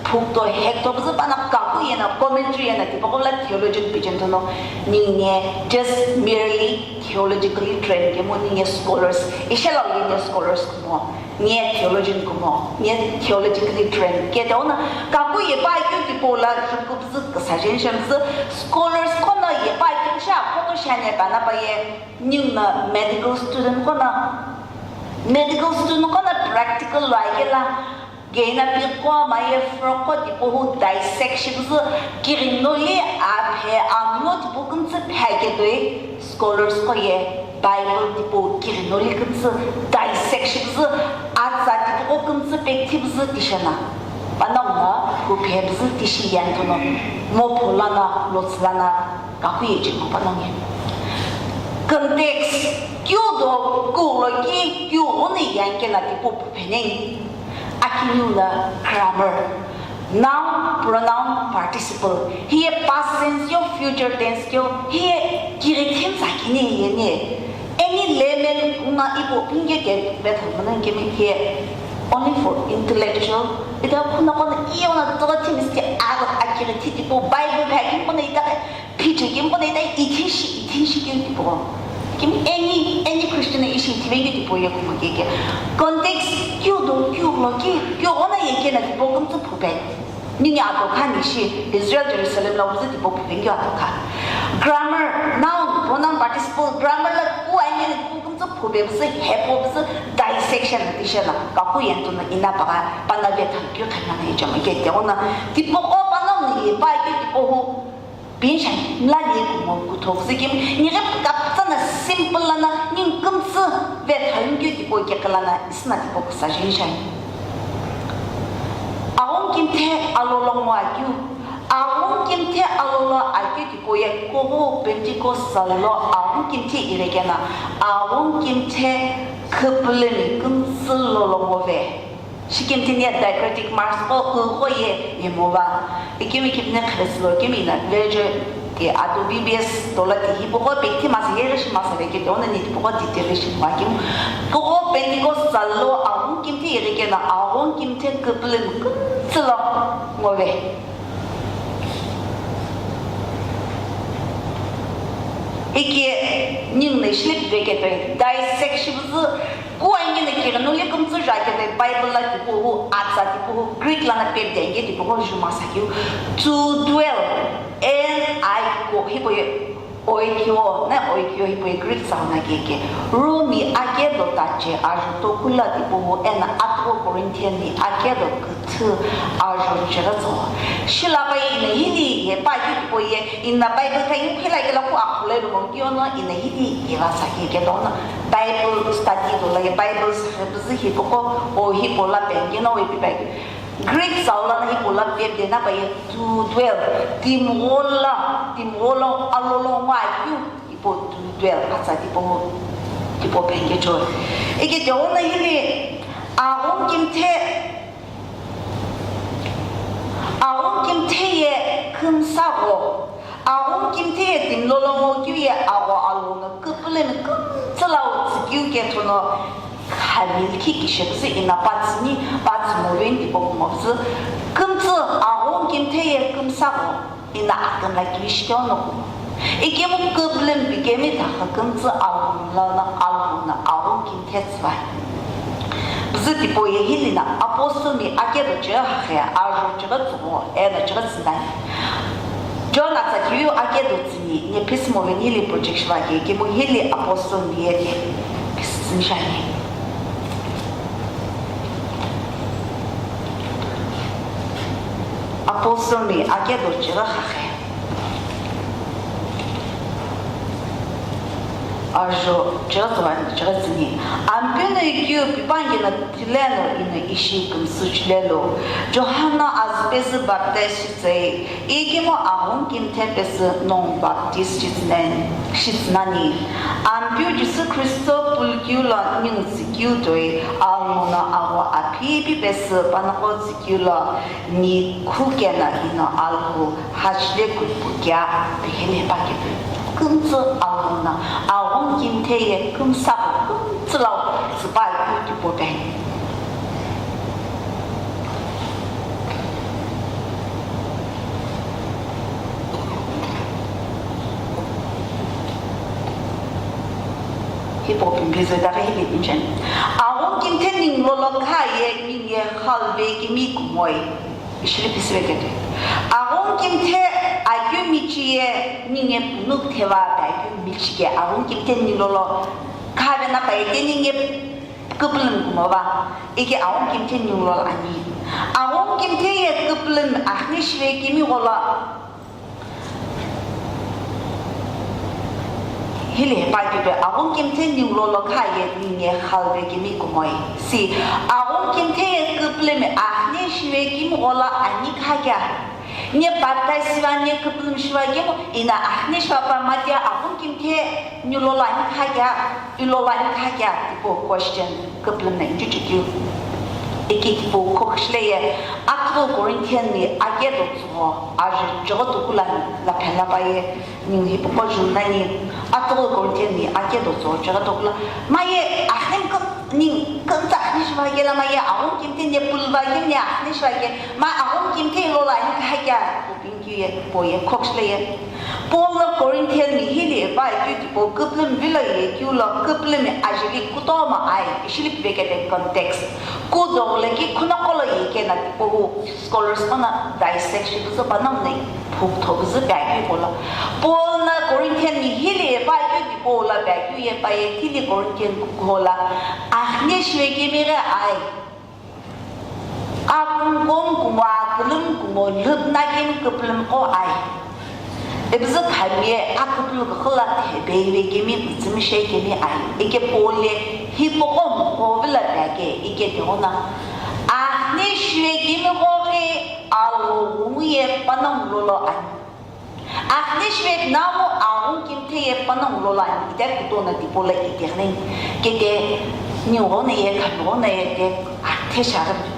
phukto hekto püzü pano kaku ye no commentary ye no tipaqo la theologian picheni tono, ningu ye just merely theologically trained kemu, ningu ye scholars, ishe lau ye ningu ye scholars kumo. Ningu ye theologian kumo, ningu ye theologically trained. Kete ono kaku ye pa keu tipau lo jupküpüzü küsaje inishani püzü scholars qo no ye pa keu sha photo shani pano pa ye ningu no medical student qo no, medical student qo no practical lo akela, gain api qo ma ye frog qo tipau hu dissect shipüzü, kighino li aphe amlo tipau kümtsü phe ketoi. Scholars qo ye Bible tipau kighino li kümtsü dissect shipüzü, atsa tipaqo kümtsü pekthipüzü tishena, panongu no puphe püzü tishi yeni tono, mophu lana lotsü lana kaku ye chekhu panongu ye. Context, keu do, keu lo ki, keu ghono yeni kena tipau puphe neni. Akiniu no grammar, noun, pronoun, participle. Hiye past tense keu, future tense keu, hiye kighithe mtsa kini ye ni. Any layman ngo ipu pinge ke vetha mona kemi hiye only for intellectual. Ita khuna kono iye ona tsoka thimi sti a, a kighithi tipau Bible phe kini kono ita Phithe kemu kono ita ithinshi, ithinshi keu tipau. Kemu any, any Christian ishi ithivekeu tipau ye kumo keke. Context, keu do, keu lo ki, keu ghono ye kena tipau kümtsü phupe. Ningu ye atokha nishi, Israel Jerusalem lo püzü tipau phupe keu atokha. Grammar, noun, pronoun, participle, grammar lo ku aine tipau kümtsü phupe püzü, hepo püzü, dissection tishena, kaku yeni tono ina paga, pano vetha keu khemana ye chama kete ghono, tipaqo panongu ye pa keu tipau hu, Pinshani, mlali kumo kuthou zü kemu, nighi kapütsana simple lana, ningu kümtsü vetha yimkeu tipau kekhe lana, isüna tipau küsaje inishani. Aghungu kimthe alolo ngo akeu, aghungu kimthe alolo akeu tipau ye kughuwu Pentecost lo aghungu kimthe ighikena, aghungu kimthe küpülümi kümtsü lolo ngove. Shikimthi niye diacritic marks qo, qo, qo ye, yemo va. Ikemi kipne khreslo, kemi na graduate, e, ato B B S dola ti hipaqo pekthi masa yeghi shi masa vekete, ona ni tipaqo detail shi ma kemu. Qo, qo Pentecost lo, aghungu kimthi yeghi kena, aghungu kimthi küpülümi kümtsü lo ngove. Ike ningu no ishi le piveketoi, dissect shipüzü, ku angi no kighino li kümtsü jaketoi, Bible lo tipau hu, atsa tipau hu, Greek lono pepde angi tipau hu jumasa keu, to dwell, N I K O, hipau ye oikyo, na oikyo hipau ye Greek tsa na keke. Rome mi akedo tache ajo tokula tipau hu eno atughu Corinthian mi akedo küthü ajo chighi tso. Shilapa ino hili ye pa keu tipau ye ino Bible kha yu khila kela ku akhuloi lo mongkeu no ino hili ye va sa keke dono Bible study dola ye Bible sa püzü hipaqo o hipau lo pengeno we pi pa keu. Greek tsa lono hipau lo pepde na pa ye to dwell, timi ghola, timi ghola alolo ngo akeu, hipau to dwell atsa tipau, tipau pengechoi. Ike tiwona hili, aghungu kimthe, aghungu kimthe ye kümsa gho, aghungu kimthe ye timi lolo ngo keu ye agho alo no küpülümi kümtsü lo tsükeu kethono, Khamil khi kishepüzü ina patsüni, patsü moveni tipau kumo püzü, kümtsü aghungu kimthe ye kümsa gho ina akümla kivi shikeu no kumo. Ikemu küpülümi pikemi tha kha kümtsü aghungu lono aghungu no aghungu kimthe tsüva. Püzü tipau ye hili no apostle mi akedo chighi haghi ajo chighi tsügho eno chighi tsündani. John atsa kiu akedo tsü Ni, ni phisü moveni hili project shiva ke, kemu hili apostle mi ye ke phisü shiani. Apostle mi akedo chighi khaghi. Ajo, chighi tsüvani, chighi tsüni. Ampeu no ikeu pipangi no thileno ino ishi kümsü chilelo. Johana azü pesü baptize shitsüi, ikemu aghungu kimthe pesü nongu baptize shitsünen-, shitsünani. Ampeu Jisü Khristo pulukeu lo ningu tsükeu toi, alhou no agho aphi ipi pesü panoqo tsükeu lo ni khukeno ino alhou hachile kupu kea pehele pa kepu. Kümtsü alhou no aghungu kimthe ye kümsa ko kümtsü lau tsüpa keu tipau peni. Hipau pimbi züdaghi hile incheni. Aghungu kimthe ningu lolo kha ye ningu ye khalve kimi kumoi. Ishili pisive kete. Aghungu kimthe akeu michi ye ningu ye punu ktheva pe akeu michi ke. Aghungu kimthe ningu lolo kha ve na pa ye te ningu ye küpülümi kumo va. Ike aghungu kimthe ningu lolo ani. Aghungu kimthe ye küpülümi akhine shive kimi gholo. Hile hepa keu pe aghungu kimthe ningu lolo kha ye ningu ye khalve kimi kumoi. Si, aghungu kimthe ye küpülümi akhine shive kimi gholo ani kha kea. Ningu ye baptize shiva, ningu ye küpülümi shiva kemu ina akhine shiva pa matia aghungu kimthe ningu lolo ani kha kea. Ilolani kha kea tipau question küpülümi na injuchekeu. Ike tipau khokshile ye, atughu Corinthian ni akedo tsügho, aje chighi tokula ni laphe lapa ye, ningu hipaqo jumnani, atughu Corinthian ni akedo tsügho chighi tokula, ma ye akhim küm-, ningu kümtsü akhim shiva kela ma ye, aghungu kimthe ni pulva kimni akhim shiva ke, ma aghungu kimthe ilolani kha kea, Keu ye, Paul ye, khokshile ye. Paul no Corinthian mi hile pa keu tipau küpülümi vilo ye keu lo küpülümi ajeli kutomo ai, ishili pivekete context. Kuzo le ki khunoqo lo ye kena tipau scholars qo no dissect shi kuzo panongu no phuk tho kuzo pa keu Paul. Paul no Corinthian mi hile pa keu tipau la pa keu ye pa ye tili Corinthian kuko la. Akhine shive kimi ghi ai. Akungkong kumo, akülüm kumo, lüpna kemi küpülüm qo ai. Ipüzü khami ye aküpülü küxü la thepeive kemi mütsümishei kemi ai. Ike Paul ye hipaqo mqo vilo pe ake ike tighono. Akhine shive kemi qo ghi alhou ye panongu lolo ani. Akhine shive namu aghungu kimthe ye panongu lolo ani ite kutomo tipau lo ite khnen. Kete ningu ghono ye, khami ghono ye te athe shaghi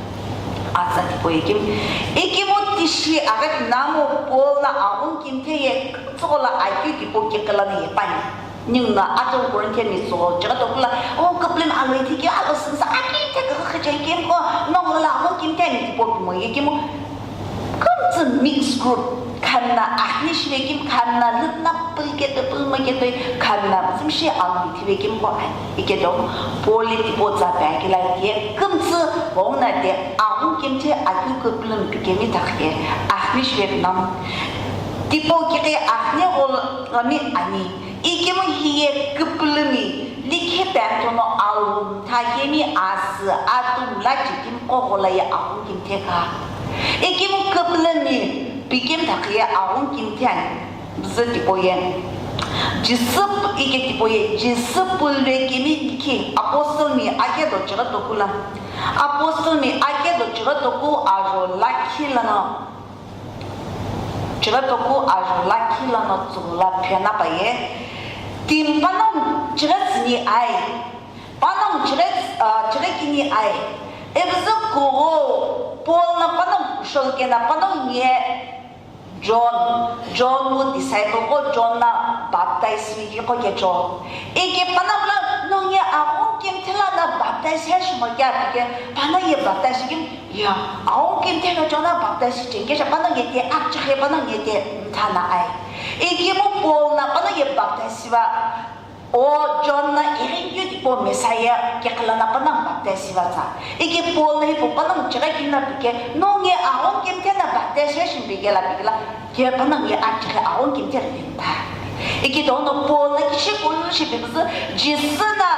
atsa tipau ye kemu. Ikemu tishi aghi namu Paul no aghungu kimthe ye kümtsü gholo akeu tipau kikila no ye pani. Ningu no atughu Corinthian mi tsügho chighi tokula, o küpülümi aloi thikeu alo sümsa akeu te kükükhü chekemu qo, nongu lolo aghungu kimthe ani tipau pimo ye kemu. Kümtsü mix group, khami no akhine shive kemu, khami no lüpna pülketo pülmaketo, khami no mütsümishei alhou thive kemu qo ani. Ike do Paul ye tipau tsa pe akela ye kümtsü ghongu no te aghungu kimthe akeu küpülümi pikemi thakhe akhine shive namu. Tipau kighi akhine gholo kami ani. Ikemu hiye küpülümi likhi pento no alhou mtha kemi asü atu mla chekemi qo ghola ye aghungu kimthe kha. Ikemu küpülümi pikemi thakhe ye aghungu kimthe ani. Bzü tipau ye. Jisü ike tipau ye. Jisü pulve kemi likhi apostle mi akedo chighi tokula. Apostle mi akedo chighi toku ajo lakhi lono. Chighi toku ajo lakhi lono tsüghü la phena pa ye, timi panongu chighi tsüni ai, panongu chighi, ah, chighi kini ai, ipüzü kugho Paul no panongu kushou kena panongu ye John, John wu disciple qo John no baptize shive keu qo kecho. Ike panongu lo nongu ye aghungu kimthe lono baptize shimo kea pike, panongu ye baptize shikemu. Ya, aghungu kimthe no John no baptize shicheni kesha panongu ye te akchekhe panongu ye te mthana ai. Ikemu Paul no panongu ye baptize shiva. O John no ighinikeu tipau Messiah kikila no panongu baptize shiva tsa. Ike Paul no hipau panongu chighi kini no pike, nongu ye aghungu kimthe no baptize shimi pike la pike la, ke panongu ye akchekhe aghungu kimthe lo mtha. Ike dono Paul no kishi kulu shi pipüzü, Jisü no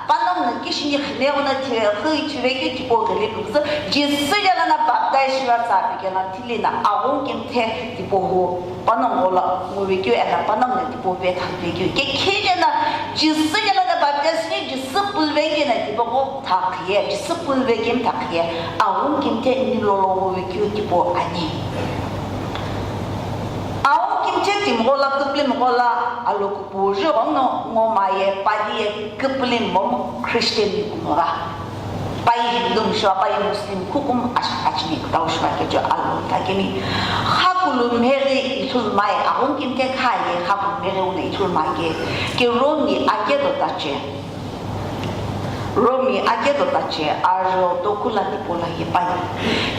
Panongu no kishini khinegho no thi-, khi thivekeu tipau ghili püzü, Jisü jala no baptize shiva tsa pikeno thili no aghungu kimthe tipau hu panongu ghola nguvekeu eno panongu no tipau vetha vekeu. Kekhe jeno Jisü jala no baptize shi Jisü puluvekeu no tipau hu thakhiye, Jisü puluvekeu thakhiye, aghungu kimthe nilolo nguvekeu tipau ani. Aghungu kimthe timi ghola, küpülümi ghola, aloku puju ghono ngomaye, padiye, küpülümi momu Christian ni kumora. Pai Hindu mshiva, pai Muslim khukum ash-, achini kutau shiva kecho alo takimi. Khakulu mheri ithulu mai, aghungu kimthe khaye, khakulu mheri uno ithulu mai ke, ke Rome ni akedo tache. Rome ni akedo tache, ajo dokula tipau la ye pai.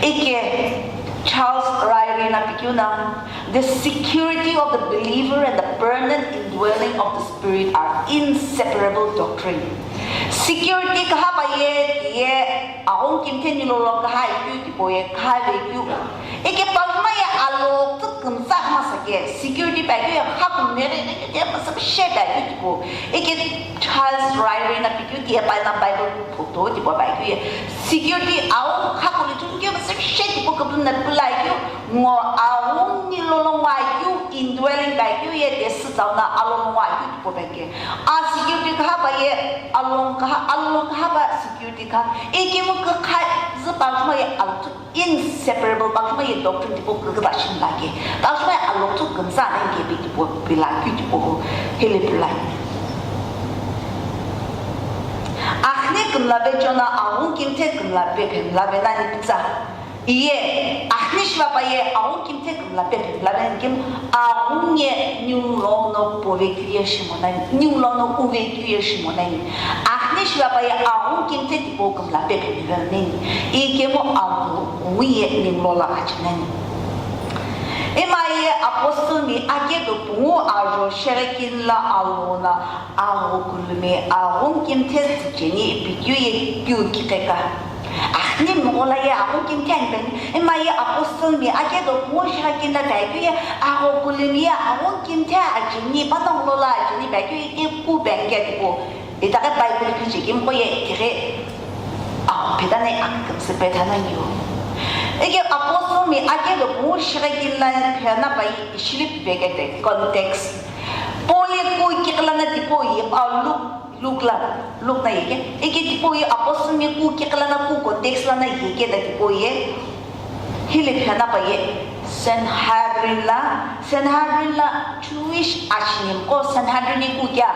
Ike Charles Ryrie no pikeu no, the security of the believer and the permanent indwelling of the Spirit are inseparable doctrine. Security kaha paye, ye aghungu kimthe nilolo kaha ikeu tipau ye kaha vekeu. Ike pajuma ye alo tsu kümtsa kha masa ke, security paikeu ye khakulu mheri ke, ke masa she paikeu tipau. Ike Charles Ryrie no pikeu ye pai no Bible photo tipau paikeu ye. Security aghungu khakulu ithulu keu masa she tipau küpülümi no pulai keu. Ngo aghungu nilolo nguvekeu, indwelling paikeu ye, Jisü tsa no alolo nguvekeu tipau paikeu. A security kaha paye, along kaha, along kaha pa security kaha. Ikemu kükha zü pajuma ye alo tsu inseparable pajuma ye doctrine tipau küküta shimla ke. Pajuma ye alo tsu kümtsa nani ke pi tipau pila keu tipau hu hile pulai. Akhine kümla vecho no aghungu kimthe kümla pe phemla ve nani pütsa. Iye, akhine shiva paye, aghungu kimthe kümla pe phemla nani kemu, aghungu ye ningu lono puvekeu ye shimo nani, ningu lono uvekeu ye shimo nani. Akhine shiva paye, aghungu kimthe tipau kümla pe phemla nani. Ikemu aghungu ye ningu lola achi nani. Ima ye apostle mi akedo pungu ajo shighe kini lo alo no aghungu kulumi, aghungu kimthe tsücheni pikeu ye keu kiqeka. Akhine mghola ye aghungu kimthe ani peni, ima ye apostle mi akedo pungu shighe kini lo paikeu ye aghungu kulumi ye aghungu kimthe acheni, panongu lola acheni paikeu ye ke ku peni ke tipau. Itaghi Bible kichekimqo ye itaghi aghungu pheta nani akükümsü petha nani yo. Ike apostle mi akedo pungu shighe kini lo phena pai ishili pivekete context. Paul ye ku kiqi lono tipau ye, ah, Luke, Luke la, Luke no ye ke. Ike tipau ye apostle mi ku kiqi lono ku context lono ye ke da tipau ye. Hile phena paye Sanhedrin la, Sanhedrin la Jewish ashini mqo Sanhedrin ye ku kea,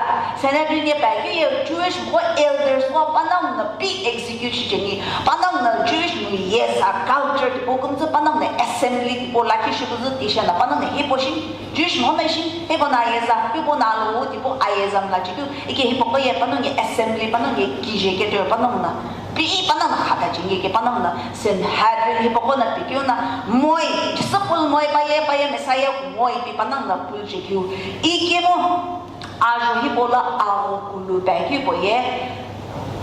Sanhedrin ye paikeu ye Jewish mqo elders qo panongu no pi execute shicheni, panongu no Jewish mi ye sa culture tipau kümtsü panongu no assembly tipau lakhi shiküzü tishe no panongu no hipau shini, Jewish mghono shini, hipau no ayeza, hipau no alo tipau ayeza mla chikeu, ike hipau qo ye panongu ye assembly, panongu ye kije keto panongu no. Pi panongu no khata cheni ke panongu no Sanhedrin hipaqo no pikeu no moi, disciple moi paye paye Messiah moi pi panongu no pulu chekeu. Ikemu ajo hipau lo aghungu kulu paikeu hipau ye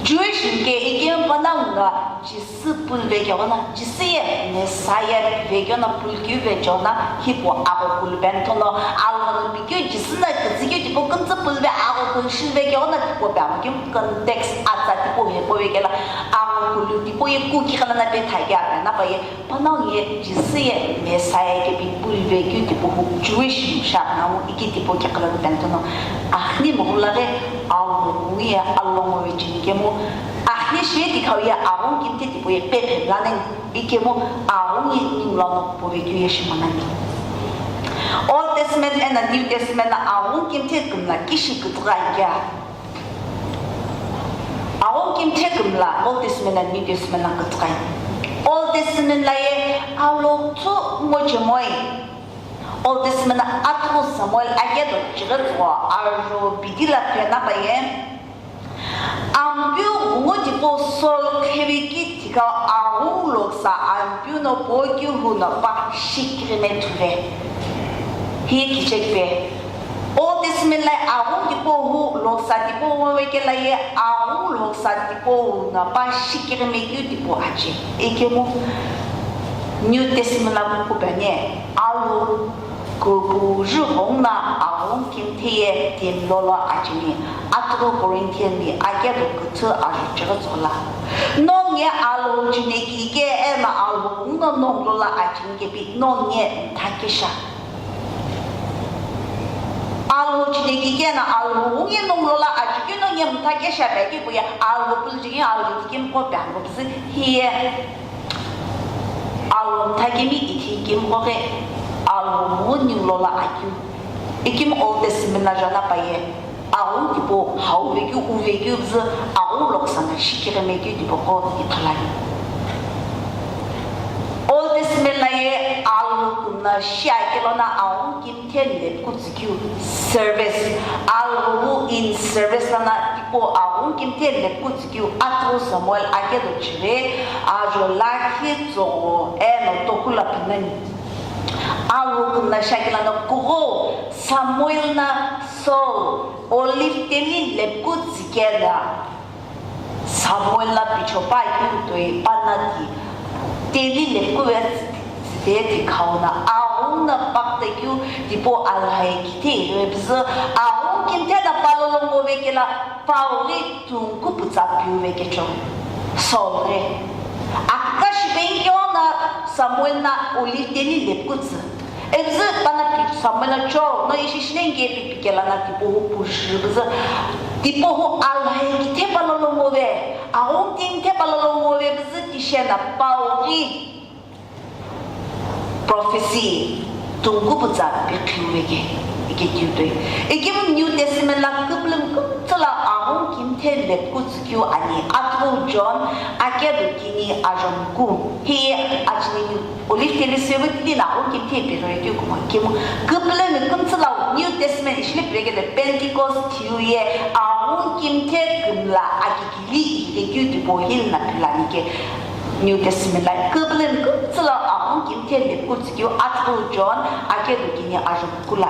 Jewish ke ikemu panongu no Jisü pulu vekeu no, Jisü ye Messiah vekeu no pulu keu vecheo no hipau aghungu kulu peni thono alo no pikeu Jisü no kütsükeu tipau kümtsü pulu ve aghungu kulu shi vekeu no tipau pe amu kemu context atsa tipau hipau vekeu lo aghungu kulu tipau ye ku kiqi lono petha kea pe na paye panongu ye Jisü ye Messiah ke pi pulu vekeu tipau hu Jewish msha namu iki tipau kiqi lono peni thono akhine mghola ghi aghungu ye alongu vecheni kemu akhine shi ye tikhau ye aghungu kimthe tipau ye pe phemla nani. Ikemu aghungu ye ningu lono puvekeu ye shimo nani. Old Testament and the New Testament lo aghungu kimthe kümla kishi kütüghü ani kea? Aghungu kimthe kümla Old Testament and New Testament lo kütüghü ani. Old Testament lo ye alo tsu ngo chemoi. Old Testament lo atughu Samuel akedo chighi tsügho ajo bidi lo phena paye Ampeu ghungu tipau Saul kheveki tiko aghungu loksa Ampeu no po keu hu no pa shikirime thuve. Hi kichekpe. Old Testament lo aghungu tipau hu loksa tipau waweke lo ye aghungu loksa tipau hu no pa shikirime keu tipau ache. Ikemu New Testament lo kuku pene alu Kukuju ghongna aghungu kimthe ye timi lolo acheni, atughu Corinthian ni akedo küthü ajuchighi tsola. Nongu ye Alhou chinekike eno Alhou no nongu lola acheni kepi nongu ye mthakesha. Alhou chinekike eno Alhou ye nongu lola acheni keu nongu ye mthakesha pe kepu ye Alhou pulujighi Alhou tikim ko pe angu püzü hiye. Alhou mthakemi ithi ikemu qo ghi, Alhou mu ningu lola akeu. Ikemu Old Testament la jana paye, aghungu tipau hau vekeu, u vekeu püzü, aghungu lokusa na shikighi mekeu tipau qo ithulu ani. Old Testament la ye Alhou kumna shi akelo na aghungu kimthe lepku tsükeu service, Alhou in service lana tipau aghungu kimthe lepku tsükeu atughu Samuel akedo chire, ajo lakhi tsogho eno tokula pinani. Alhou kumna shi akelo na kugho Samuel na Saul olive teli lepku tsükela. Samuel la pichopa keu toi panati teli lepku ve tsite tikhau na aghungu na pakta keu tipau alhai kithe ighipüzü aghungu kimthe na palolo ngo vekela Paul ghi tungku pütsa piu vekecho. Saul ghi. Aka shipengikeo na Samuel na olive teli lepku tsü. Ipüzü pana pi Samuel cho no ishi shine nge pi pikela na tipau hu pushi püzü tipau hu alhai kithe palolo ngove, aghungu kimthe palolo ngove püzü tishe na Paul ghi prophecy tungku pütsa pikhiu veke ike kiu toi. Ikemu New Testament la küpülümi kümtsü la aghungu kimthe lepku tsükeu ani, atughu John akedo kini ajo muku. Hiye acheni Olive teli seventeen aghungu kimthe pighi keu kumo ikemu küpülümi kümtsü la New Testament ishile pighi kele Pentecost thiu ye aghungu kimthe kümla akikili ikekeu tipau hili na pilani ke New Testament la küpülümi kümtsü la aghungu kimthe lepku tsükeu atughu John akedo kini ajo muku la.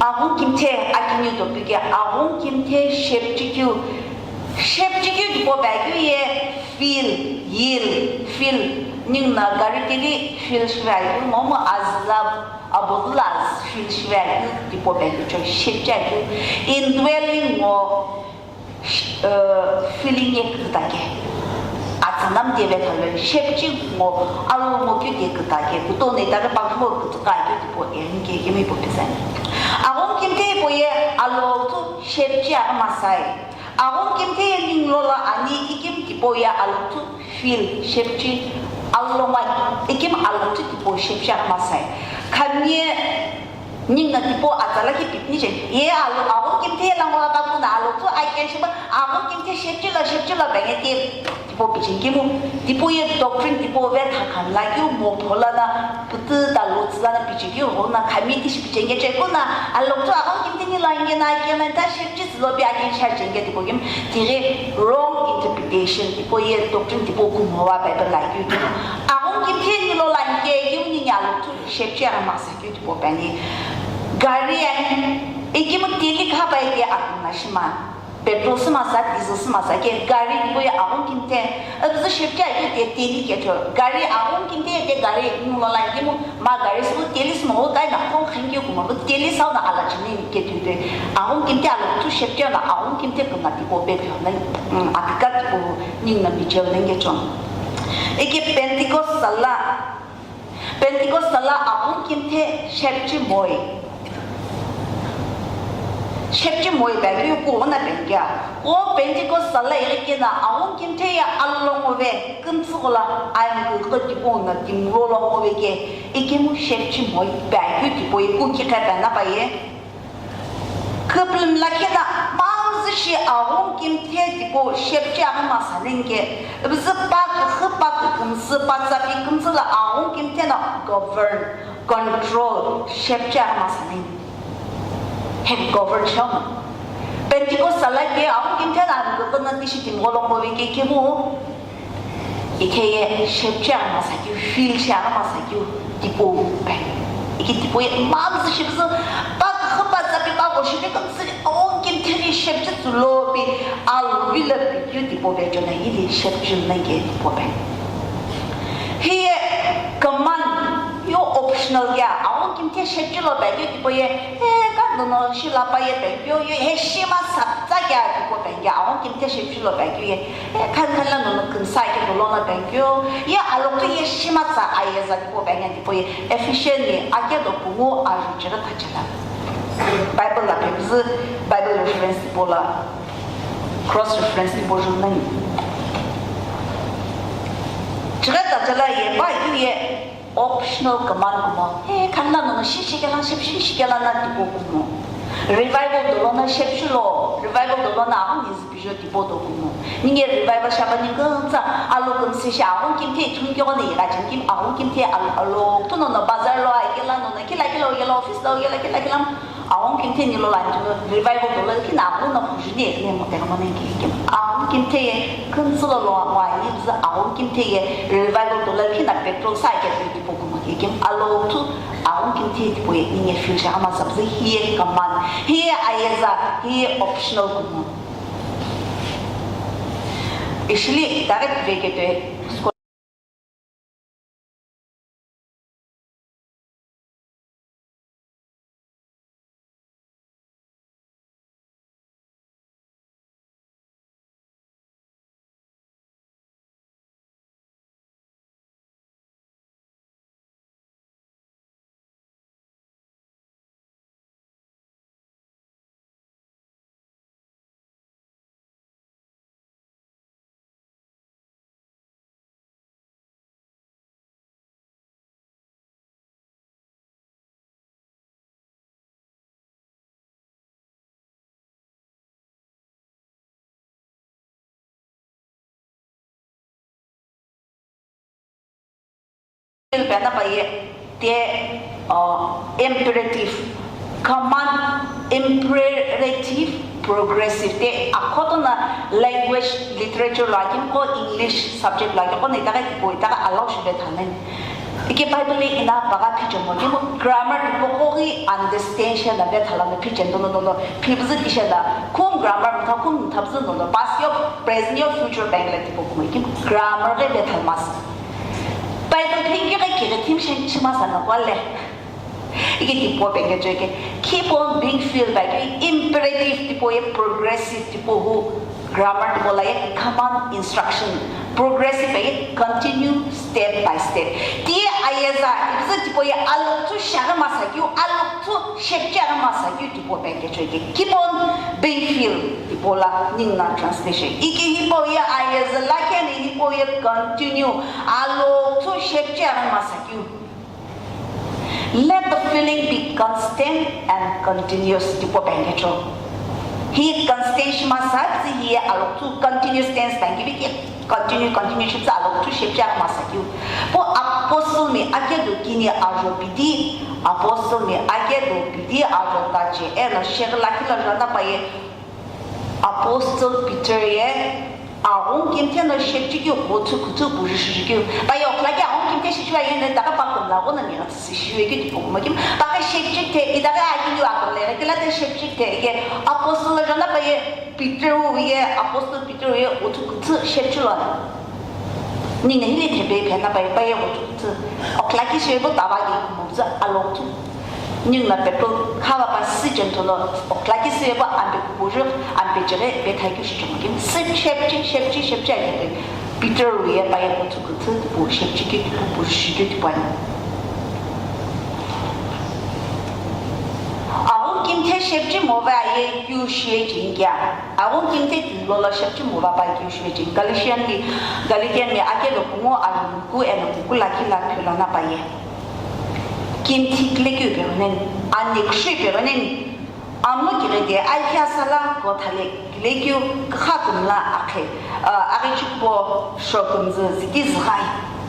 Aghungu kimthe akiniu topic ye aghungu kimthe shepchikeu, shepchikeu tipau pe akeu ye feel, yield, feel, ningu na gari teli feel shive akeu momu azü la abolu la azü feel shive akeu tipau pe akeu cho shepchi akeu indwelling ngo. Feeling ye küküta ke. Atsa namde ve thalo shepchi ngo, alo ngo keu de küta ke. Kuto ne ta ke pa ngo kütüka ke tipau eni ke kemi pu pisa. Aghungu kimthe hipau ye alokuthu shepchi aghi masai. Aghungu kimthe ye ningu lola ani ikemu tipau ye alokuthu feel shepchi alo ngo ikemu alokuthu tipau shepchi aghi masai. Khamye Ningu na tipau atsa lakhi pipni che. Ye alo, aghungu kimthe ye lango la takuna alokuthu aike shiba, aghungu kimthe shepchi la, shepchi la bangete tipau picheni kemu. Tipau ye doctrine tipau vetha khan la keu mo phola na, putu ta lo tsü la na picheni keu, ho na khami tishi picheni che kuna, alokuthu aghungu kimthe ni la inge na aike na ta shepchi tsü lo pi aike sha cheni ke tipau kemu. Tighi wrong interpretation, tipau ye doctrine tipau kumo wa Bible la keu. Aghungu kimthe ni lo la inge kemu ni alokuthu shepchi aghi masa keu tipau pe ani. Gari ani, ikemu teli kha pai ke akümla shima. Petrol sümasa, diesel sümasa ke gari tipau ye aghungu kimthe. Ipüzü shepchi akeu te teli ke cho. Gari aghungu kimthe ye te gari ningu lola ikemu ma gari süpu teli sümo wo kai na kong khen keu kumo pu teli sau na ala chini ke tu te. Aghungu kimthe alokuthu shepchi na aghungu kimthe kümla tipau pe phe na, mm, akika tipau ningu na micheu nenge cho. Ike Pentecost sala Pentecost sala aghungu kimthe shepchi moi. Shepchi moi pe akeu kuo na pe kea. O Pentecost sala ighi kena aghungu kimthe ye alongo ve, kümtsü ghola, aimküghü tipau na timi lo longo ve ke, ikemu shepchi moi pe akeu tipau ye kuki qhe pe na pa ye. Küpülümi lakhi na mangzü shi aghungu kimthe tipau shepchi aghi masa nenge, ipüzü pa küxü pa kükümsü pa tsapi kümtsü la aghungu kimthe na govern, control shepchi aghi masa nenge. He govern shona. Pentecost sala ke aghungu kimthe na kükümsü na tishi timi gholongo ve ke kemu. Ike ye shepchi aghi masa keu, feel shi aghi masa keu tipau pe. Ike tipau ye mangzü shi püzü, pa küxü pa tsapi pa ghoshi pe kümtsü, aghungu kimthe ni shepchi Sulo pi alu vilo pi keu tipau vecheo no hili shepchilo no ke tipau pe. Hiye command yo optional ya, aghungu kimthe shepchilo pe keu tipau ye, e, ka nono shila pa ye pe keu ye, he shima satsa kea tipau pe keu, aghungu kimthe shepchilo pe keu ye, e, khan khan la nono kümsa ke dolo no pe keu ye, alokeu ye shima tsa ayeza tipau pe keu tipau ye, Ephesians ni akedo pungu aru chira thachela. Bible la pepüzü, Bible reference tipau la, cross reference tipau ju nani. Chighi tachela ye, pa yu ye optional command kumo. He, khan la nono shi shikela, shepshi shikela na tipau kumo. Revival dolo na shepshilo, revival dolo na ahu nizi pijo tipau do kumo. Ninge revival shapa ni künsa, alo kümsi shi ahu kimthe thun kyo ne ira chin kim ahu kimthe alo, alo, tu nono bazar lo ai kela nono, kila kila o kela office lo kela, kila kila. Aghungu kimthe nilo la nilo revival dolo kina aghungu no khuju ni ekne mo tega mo nengi kim. Aghungu kimthe ye küntsü lo lo mo ani bza aghungu kimthe ye revival dolo kina petrol sa ke pe tipau kumo ke kim. Alo tu aghungu kimthe tipau ye ninge feel sha ama sabzi hiye command. Hiye ayeza, hiye optional kumo. Ishili direct veketoi. Pena pa ye te, uh, imperative, command, imperative, progressive te akhoto na language literature lo akimqo English subject lo akimqo na itaghi tipau itaghi allow shipe thanani. Ike Bible ina paga phichemo kemu grammar tipau qo ghi understand shela pe thalano phicheni dono dono phibzü kishela kum grammar mtha kum mthabzü dono past yo present yo future pe kela tipau kumo kemu grammar ghi pe thalmas. Bible phikighi kighi thim shi, shimasa na kwale. Ike tipau pe kechoi ke keep on being filled by the imperative tipau ye progressive tipau hu grammar tipau la ye command instruction progressive ye continue step by step. Ti ayeza ibzü tipau ye alokuthu shaghi masa keu alokuthu shepchaghi masa keu tipau pe kechoi ke keep on being filled tipau la ningu na translation. Ike hipau ye ayeza lakhi ani hipau ye continue alokuthu shepchaghi masa keu. Let the feeling be constant and continuous tipau pe kechoi. Hi constant shima sa zi hi alokuthu continuous tense pe kevi ke continue, continue shi zi alokuthu shepchaghi masa keu. Pu apostle mi akedo kini ajo pidi, apostle mi akedo pidi ajo tache eno sheghi lakhi la jana pa ye Apostle Peter ye aghungu kimthe no shepchi keu ghuthu kuthu buju shiju keu. Pa ye okla ke aghungu kimthe shichiva ye ne taka pa kumla gho na mi ghatsi shive keu tipau kumo kemu. Pa ke shepchi the, itaghi akini wa kumle, kila te shepchi the ye apostle jana pa ye Peter wu ye, apostle Peter wu ye ghuthu kuthu shepchilo. Ningu na hile thepe phena pa ye pa ye ghuthu kuthu. Okla ke shive bo tava ke kumo zi alokuthu. Ningu na petrol khava pa si chenthono okla ke si yepu ampe kupuju, ampe chighi pe thakeu shi chemo kemu si shepchi, shepchi, shepchi akepe. Peter wu ye pa ye kuthu kuthu tipau shepchi keu tipau puju shikeu tipau ani. Aghungu kimthe shepchi mova ye keu shiye cheni kea? Aghungu kimthe tilo lo shepchi mova pa keu shiye cheni? Galatian mi, Galatian mi akedo pungu alu muku eno muku lakhi la philona pa ye. Kimthi kile keu pegheneni, ani kushui pegheneni, amlo kighi de alhia sala kothale kile keu kha kumla akhe, a, aghi chikpo shokümzü ziki zghai.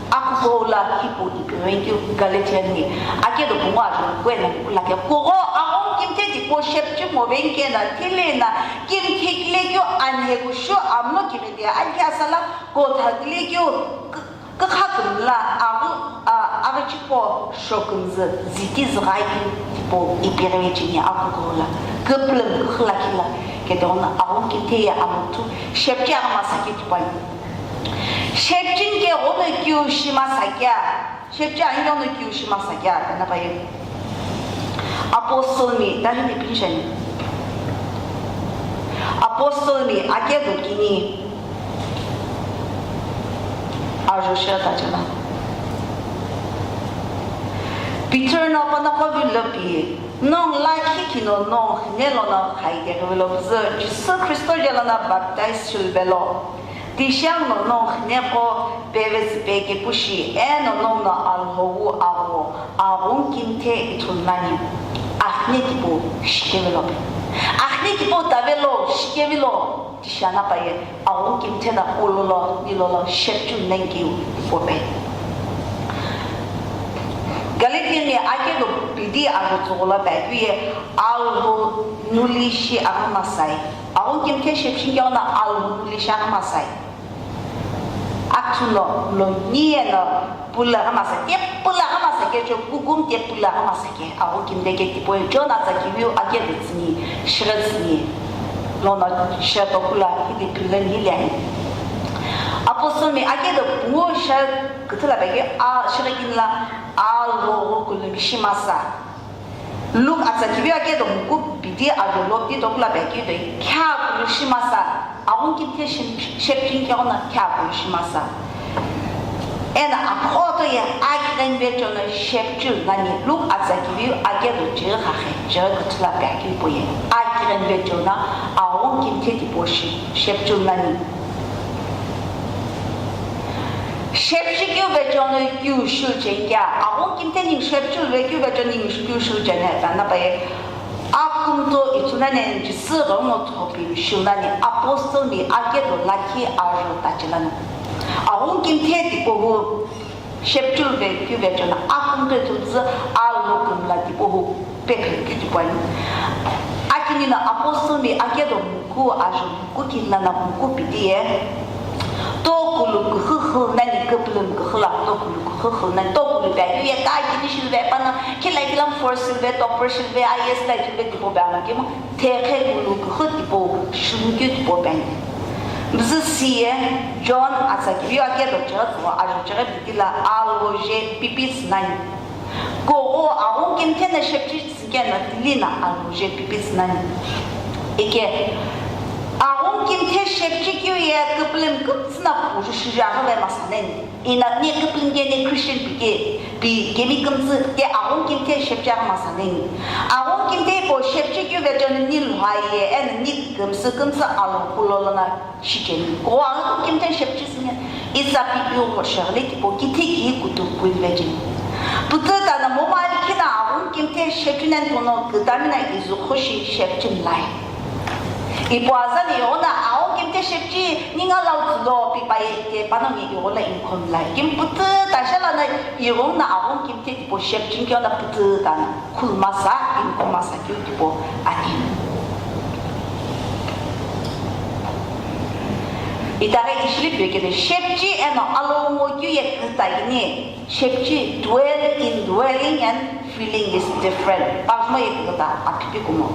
Akuko la hipau ipeghen keu Galatian ni akedo pungu ajo kuena kula ke kugho aghungu kimthe tipau shepchi moven kena thile na kimthi kile keu anhe kushu amlo kighi de alhia sala kotha kile keu Kükha kümla aghi, a, aghi chikpo shokümzü ziki züghai keu tipau ipeghi cheni akuko la küpülüm kükhü lakhi la Kete ono aghungu kimthe ye aluthu shepchi aghi masa keu tipau ani. Shepchi ke ono kiu shi masa kea, shepchi ani ono kiu shi masa kea, ena paye. Apostle mi, dali ni pinshani. Apostle mi, akedo kini. Ajo shira tachela. Peter no pano kovi lopi. Nongu lakhi kino nongu hine lono khaide ghivelo püzü Jisü Khristo je lono baptize shiluvelo. Tishang no nongu hine qo pevezi pe kepu shi, eno nongu no Alhou agho, aghungu kimthe ithulu nani. Ahne tipau shikevelo pe. Ahne tipau tavelo shikevelo. Tishana paye, aghungu kimthe na ulolo, nilolo, shepchu nengeu ipope. Galatian ye akedo pidi ajo tsughulo pekeu ye, Alhou nuli shi aghi masai. Aghungu kimthe shepchi keu no Alhou nuli shi aghi masai. Akuthu no, lo niye no, Pula ghamasa, te pula ghamasa ke cho, kukum te pula ghamasa ke, aghungu kimthe ke tipau ye, John atsa kiviu akedo tsüni, shighe tsüni, lono sheto kula, hili phileni hili ani. Apostle mi akedo pungu she küthüla pekeu, a, shighe kinila, Alhou ghukulu mishi masa. Luke atsa kiviu akedo muku pidi ajo lo pidi tokula pekeu toi, kheakulu shi masa, aghungu kimthe shim-, shepchi keu no kheakulu shi masa. Ena akhoto ye akigheni vecho no shepchu nani, Luke atsa kiviu akedo chighi khakhe, chighi küthüla pekeu po ye, akigheni vecho no aghungu kimthe tipau shi, shepchu nani. Shepchi keu vecho no kiu shiu cheni kea, aghungu kimthe ningu shepchu ve keu vecho ningu kiu shiu cheni, ena paye, akumto ithulu nani Jisü ghenguno thopimi shiu nani, apostle mi akedo lakhi ajo tachela no. Aghungu kimthe tipau hu, shepchu ve keu vecho no, akumto ithulu püzü Alhou kümla tipau hu. Pekeu keu tipau ani. Akini no apostle mi akedo muku ajo muku kini lono muku pidi ye. Tokulu küxü xü nani, küpülümi küxü la tokulu küxü xü nani, tokulu pekeu ye ta kini shiluve pano, khilai kila force shiluve, topper shiluve, I A S la shiluve tipau pe ano kemu, thekhe kulu küxü tipau, shilukeu tipau pe ani. Püzü si ye, John atsa kiviu akedo chighi tsugho ajo chighi pidi la, Alhou je pipitsü nani. Kugho aghungu kimthe no shepchi tsükeno tili no Alhou je pipitsü nani. Ike, aghungu kimthe shepchi keu ye küpülümi küpütsü no puju shiju aghi ve masa nani. Ina ni küpülümi ke ni Christian pi ke, pi kemi kümtsü ke aghungu kimthe shepchi aghi masa nani. Aghungu kimthe po shepchi keu vecho no ni lhai ye, eno ni kümsü kümtsü Alhou kulo lono. Shicheni, kugho aghungu kimthe shepchi tsüni, isa pi piu shighili tipau kithi ki kutu kuive cheni. Pütü tano momu alikhi no aghungu kimthe shepchi nani pono kütami no izu khushi shepchi mlai. Ipu aza ni ighono aghungu kimthe shepchi ninga lau tsulo pi paye te pano ni ighono inkhom mlai. Kim pütü tashala no ighono aghungu kimthe tipau shepchi keu no pütü tano. Khulumasa, inkumasa keu tipau ani. Itaghi ishili pekele, shepchi eno alongo keu ye küta ini, shepchi dwell, indwelling and feeling is different. Pajuma ye küta apipi kumo.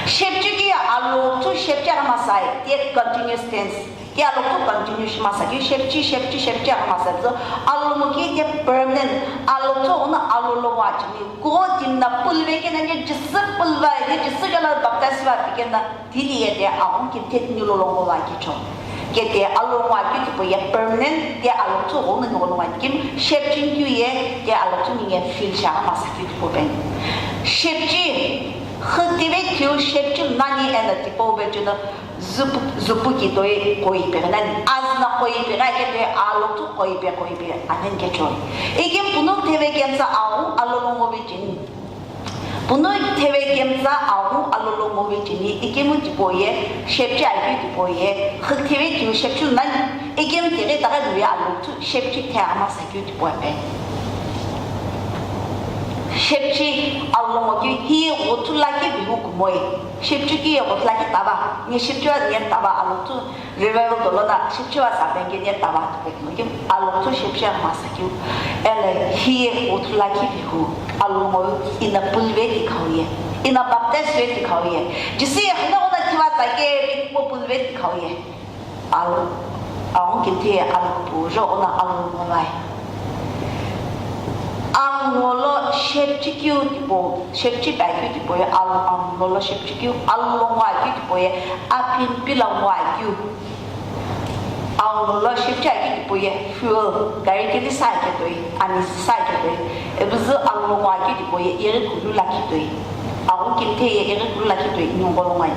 Shepchi keu ye alongo keu shepchi aghi masai, ye continuous tense. Ke alongo keu continue shi masa keu shepchi, shepchi, shepchi aghi masa keu alongo keu ke permanent, alongo keu ono alongo lo wa chini. Kugho timi no pulve keno ye Jisü pulva, ye Jisü jala baptize va pi keno tili ye te aghungu kimthe tini lo longo va kecho. Ke te alongo keu tipau ye permanent, ke alongo keu ono ni lo longo va kim shepchi keu ye, ke alongo keu ningu ye feel shi aghi masa keu tipau pe ani. Shepchi, xütive keu shepchi nani eno tipau vecho no Zupu, zupu ki toi koi peghi nani, azü no koi peghi ake toi alongo keu koi pe, koi pe anen kechoi. Ikemu pungu theve kemtsa aghungu alongo ve cheni. Pungu theve kemtsa aghungu alongo ve cheni, ikemu tipau ye, shepchi akeu tipau ye, xütheve keu shepchi nani, ikemu tighi taghi ye alongo keu shepchi the aghi masa keu tipau pe. Shepchi alongo keu hi ghuthu lakhi vihu kumoi. Shepchi keu ye ghuthu lakhi tava, ni shepchi va ni tava alongo keu revival dolo na shepchi va sa penge ni tava tipau keu alongo keu shepchi aghi masa keu. Eno hi ghuthu lakhi vihu alongo ino pulve tikhau ye, ino baptize ve tikhau ye. Jisü ye hino na Atsa ke pi tipau pulve tikhau ye. Alu, aghungu kimthe ye alu kupu jo ona alu ngolai. Anglo lo shepchikeu tipau, shepchi pi akeu tipau ye alu, anglo lo shepchikeu, alu lo ngo akeu tipau ye aphi mpila ngo akeu. Anglo lo shepchi akeu tipau ye fuel, gari keli sa akeu toi, amisi sa akeu toi. Ebuzu anglo ngo akeu tipau ye ighi kulu lakhi toi. Aghungu kimthe ye ighi kulu lakhi toi ningu lo ngoi.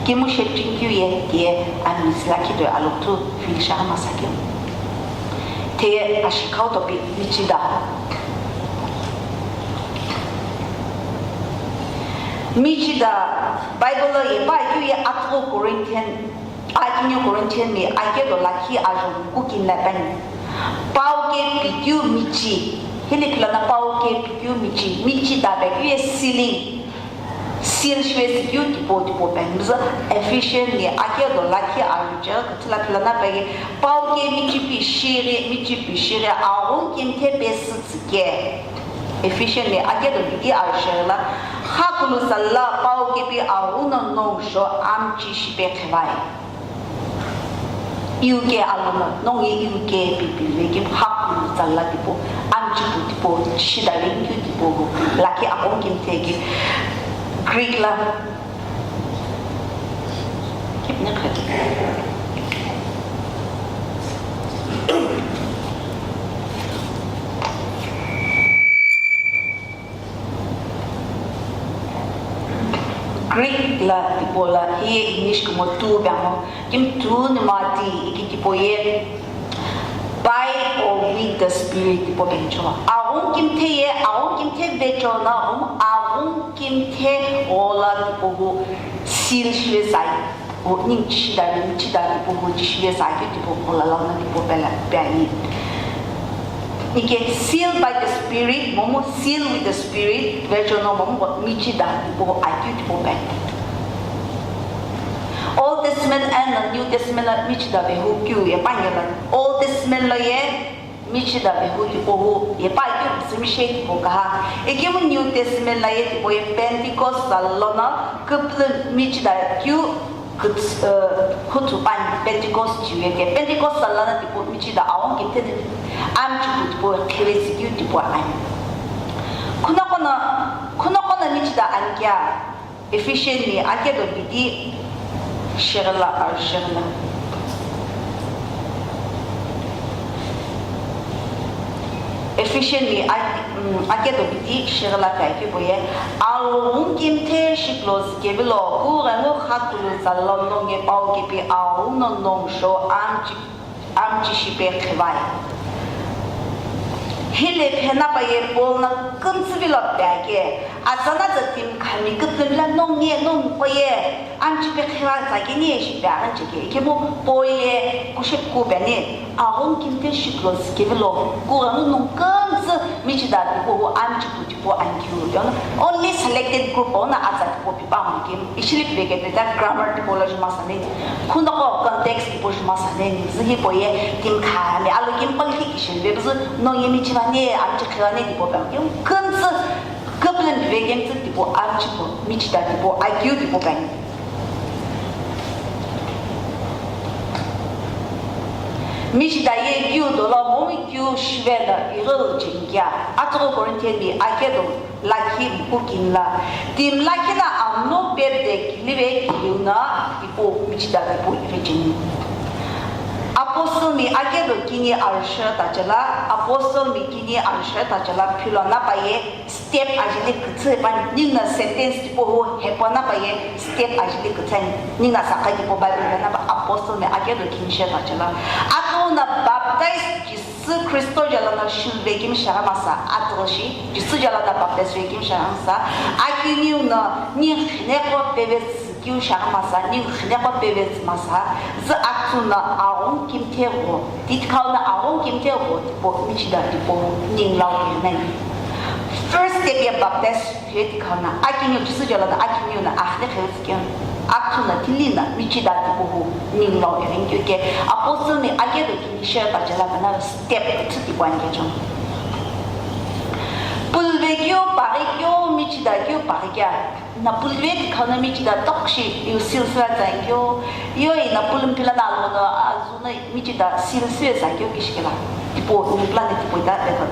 Kimu shepchikeu ye, ye amisi lakhi toi alokuthu feel shigha masa keu. Theye ashi khau topic michida. Michida Bible lo ye pa keu ye atughu Corinthian, akiniu Corinthian mi akedo lakhi ajo kukini la peni. Pau ke pikeu michi. Hili philana pau ke pikeu michi. Michida pe keu ye sealing. Seal shive sikeu tipau tipau peni. Biza Ephesian ni akedo lakhi ajo je kutila philana pe ke pau ke michi pi shiri, michi pi shiri aghungu kimthe pe sütsü ke. Ephesian ni akedo bidi arshela, khakulu salla pau kepi aghungu no nongsho amchi shipe khevai. Iu ke aluno, nongi iu ke pipilve ke khakulu salla tipo, amchi pu tipo, shida lengkeu tipo, lakhi aghungu kimthe ke Greek la Greek la tipo la hi English kumo tu bamo, kim tu ni mati iki tipo ye by or with the Spirit tipo bencho. Aghungu kimthe ye, aghungu kimthe vecho na aghungu, aghungu kimthe ola tipo hu seal shire sai. O ning chida ni chida tipo hu chishire sai ke tipo ola la na tipo pela pela ni. Ike seal by the Spirit, momu seal with the Spirit, vecho no momu michida tipo akeu tipo pela. Old Testament and the New Testament la michida vehu keu ye pangela. Old Testament la ye michida vehu tipau ye pa keu püsümishe tipau kaha. Ikemu New Testament la ye tipau ye Pentecost la lono küpülü michida keu küt-, uh, huthu pani Pentecost chiu ye ke. Pentecost la lono tipau michida aghungu kimthe de amchi pu tipau khevesi keu tipau ani. Khunokhono, khunokhono michida ani kea. Ephesian mi akedo bidi shighi la, ah, shighi la. Ephesian mi a-, mm, akedo bidi shighi la kai ke boye. Aghungu kimthe shiklo sikevilo, kughengu khakulu zalo nonge pau kepi aghungu no nongsho amchi amchi shipe khivai. Hile phena paye Paul na kümtsü vilo pya ke, asana za tim khami kütümla nong ye nong paye amchi pe khiva za ke ni shi pya anche ke. Ikemu Paul ye kushe ku pya ni, aghungu kimthe shiklo sikevilo, kughengu nong kümtsü michida tipau hu amchi pu tipau ankeu. Only selected group ona aza tipau pipa ankeu. Ishili piveke peta grammar tipau lo jumasa neni. Khunoko context tipau jumasa neni. Zü hipau ye kimkhami, alo kimpang hi kishilive, bizü no ye michivani, amchi khivani tipau pem. Yung küntsü küpülü mive kümtsü tipau amchi pu, michida tipau, akeu tipau pem. Michida ye keu dolo momu keu shive na ighil chengkia. Atughu Corinthian mi akedo lakhi mkukini la. Tim lakhi na amno pep de kilive kiliu na tipau michida tipau ive cheni. Apostle mi akedo kini arishira tachela, apostle mi kini arishira tachela philo na paye step ajili kütsü pani, ningu na sentence tipau hu hepo na paye step ajili kütsü ani, ningu na sakha tipau Bible na pa apostle mi akedo kini shira tachela. Atu na baptize Jisü Kristo jala na shilve kimi shagha masa, atughu shi, Jisü jala na baptize ve kimi shagha masa, akiniu na ni khineko peve tsü kiu shagha masa, ni khineko peve tsü masa, zü atsu na aghungu kimthe gho, titkhau na aghungu kimthe gho, tipau michida tipau ningu lau kiri nani. First step ye baptize Heti khana, akiniu Jisü jala na, akiniu na, akhne kheu sikeu, akhu na, tili na, michida tipau hu, ningu lau eren keu ke, apostle mi akedo kini share ta jala na, step two tipau ani kechon. Pulve keu, paghi keu, michida keu, paghi kea. Na pulve tikha no michida tokshi yu silsila tsa keu. Yo i na pulum pila na lo no azu no michida silsila tsa keu kishikela. Tipo, ni plan tipo ita beto.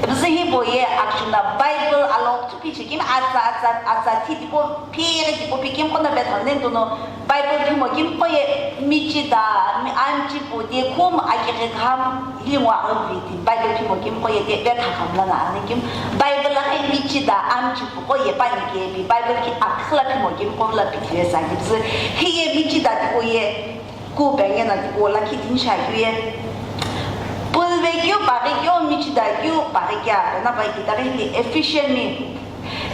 Bizi hipau ye action na Bible alok tu piche kim atsa, atsa, atsa ti tipo, pire tipo, pi kim kona beto nen tu no. Bible phimo kimqo ye michida, mi-, amchipu de kum akighi kham, hili ngo aghi viti. Bible phimo kimqo ye de vetha kham lana ani kim. Bible la khai michida, amchipu qo ye pani ke pi. Bible ki akhla phimo kimqo la pi thile sa ki bzi. Hi ye michida tipo ye ku benge na tipo la ki din sha keu ye. Pulve keu, paghi keu, michida keu, paghi kea. Na bai ki tari hili Ephesian mi.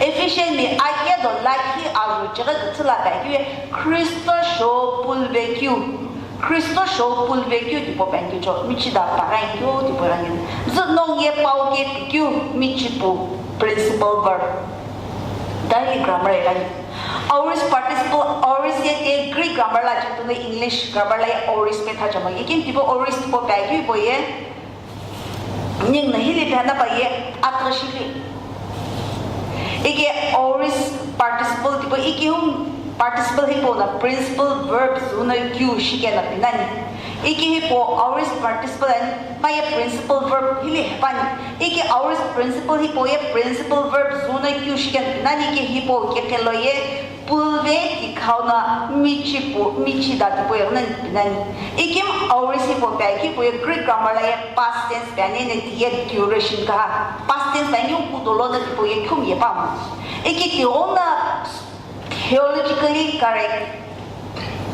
Ephesian mi akedo lakhi alu chighi küthü la pekeu ye Kristo shou pulve keu. Kristo shou pulve keu tipo pekeu cho, michida paghi keu tipo rangi. Zü nong ye pau ke pikeu, michipu, principal verb. Daily grammar ye kani. Aorist participle, aorist ye te Greek grammar la chitune English grammar la ye aorist pe tha chama. Ye kim tipo aorist tipo pekeu po ye. Ningu na hili phena pa ye atghashili. Ike aorist participle tipo, ike hum participle hipau na principal verb zu na keu shikena pinani. Ike hipau aorist participle ani pa ye principal verb hili hepani. Ike aorist principal hipau ye principal verb zu na keu shikena pinani, ike hipau kekelo ye Pulve tikhau no michipu, michida tipau ye nani pinani. Ikim aorist hipau pekeu ye Greek grammar la ye past tense peni ne tiye duration ka. Past tense peni kudolo no tipau ye kumi ye pamu. Iki tighono theologically correct.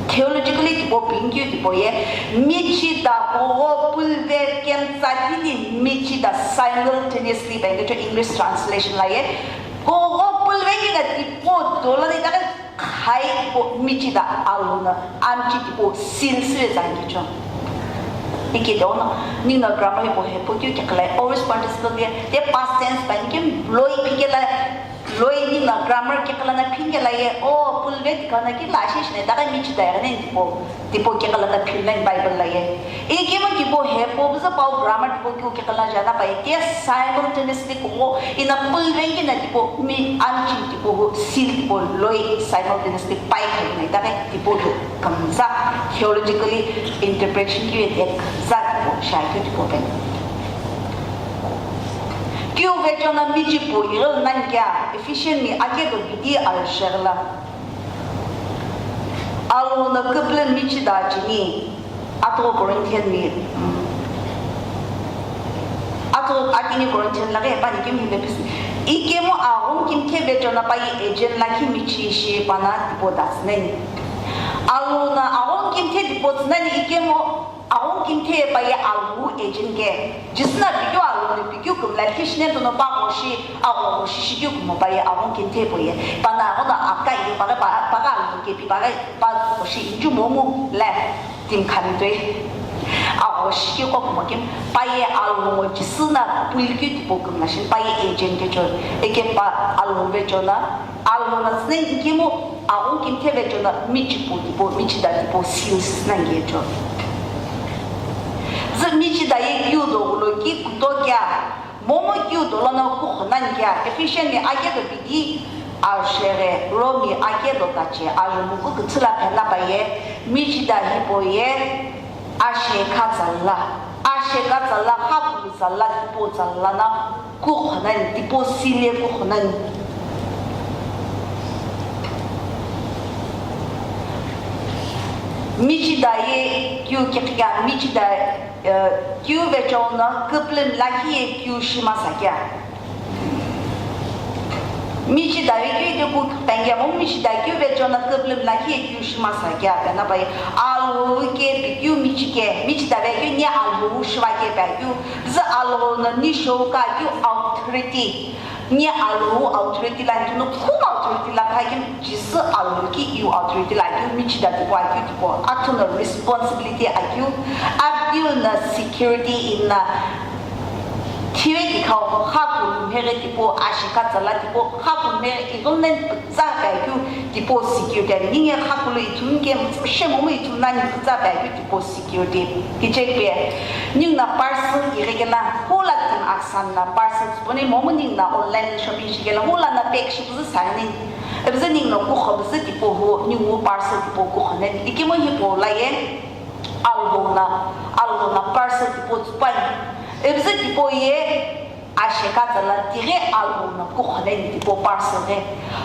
Theologically tipau pingkeu tipau ye michida kugho pulve kemtsa tini michida simultaneously peni cho English translation la ye. Kugho pulve kida tipau dolo ni dakai khai tipau michida alu no amchi tipau silsile zangkeu cho. Iki dono ningu no grammar hipau hipau keu kekhala ye aorist participle ye te past tense peni kim loi phikela loi ningu no grammar kekhala no phingela ye o pulve tikhau no ki la shi shi ne dakai michida ye ne tipau. Tipau kekhala no philani Bible la ye. Ikemu tipau hepau bizi pau grammar tipau keu kekhala jana pa ye te simultaneously kugho ina pulve kina tipau mi amchi tipau hu sil tipau loi simultaneously pai khai na ita kai tipau hu kamza theologically interpretation keu ye te kamza tipau shai keu tipau pen. Keu vecho no michipu ighil nani kea Ephesian mi akedo bidi arshegla. Alu no küpülü michida cheni, atughu Corinthian mi, atughu akini Corinthian laghi pani kemi hile pisi. Ikemu aghungu kimthe vecho no pa ye agent lakhi michi shi pana tipau datsü nani. Alu no aghungu kimthe tipau tsü nani ikemu Aghungu kimthe pa ye alu agent ke. Jisü no pikeu alu no pikeu kümla lhi shine dono pa ghoshi, agho ghoshi shikeu kumo pa ye aghungu kimthe po ye. Pa no agho no aka ye pa pa pa alu ke pi pa pa ghoshi inju momu le tim khan toi. Agho shikeu ko kumo kim pa ye alu ngo Jisü no pulkeu tipau kümla shin pa ye agent ke cho. Eke pa alu ve cho no Alhou no tsüna ikemu aghungu kimthe vecho no michipu tipau, michida tipau sins nangi cho. Zü michida ye keu doghulo ki kuto kea, momu keu dolo no kukho nani kea, Ephesian mi akedo bidi, ashere, Rome mi akedo tache, ajo muku küthü la phena pa ye, michida hipau ye, ashe kha tsala, ashe kha tsala, kha kumi tsala, tipau tsala no, Kukho nani, tipau sile kukho nani. Michida ye keu kiqhiga, michida, eh, keu vecho no küpülümi lakhi ye keu shi masa kea. Michida ye keu de ku penge mo michida keu vecho no küpülümi lakhi ye keu shi masa kea, pena pai Alhou ke pikeu michike, michida ve keu ni Alhou shiva ke pe keu. Zü Alhou no ni shou ka keu authority. Ni Alhou authority la keu no, khumu authority la kha keu, Jisü Alhou ki iu authority la keu, michida tipau akeu tipau, athu no responsibility akeu, abdiu no security ina, thive tikhau, kha kumheghe tipau, ashika tsala tipau, kha kumheghe ighilnen pütsa keu, Tipau security, ningu ye khakulu ithulu ke, mtsüshe momu ithulu nani kutsa pekeu tipau security. Kichekpe, ningu na parcel ighikela, hula timi aksam na parcel tsüpuni momu ningu na online shopping shikela, hula na pack shipüzü sani. Ipüzü ningu na kukho püzü tipau hu, ningu parcel tipau kukho nani. Ikemu hipau la ye, Alhou na, Alhou na parcel tipau tsüpani. Ipüzü tipau ye, Ashe kazala tighi alhou na kukho nani tipau parcel ghi.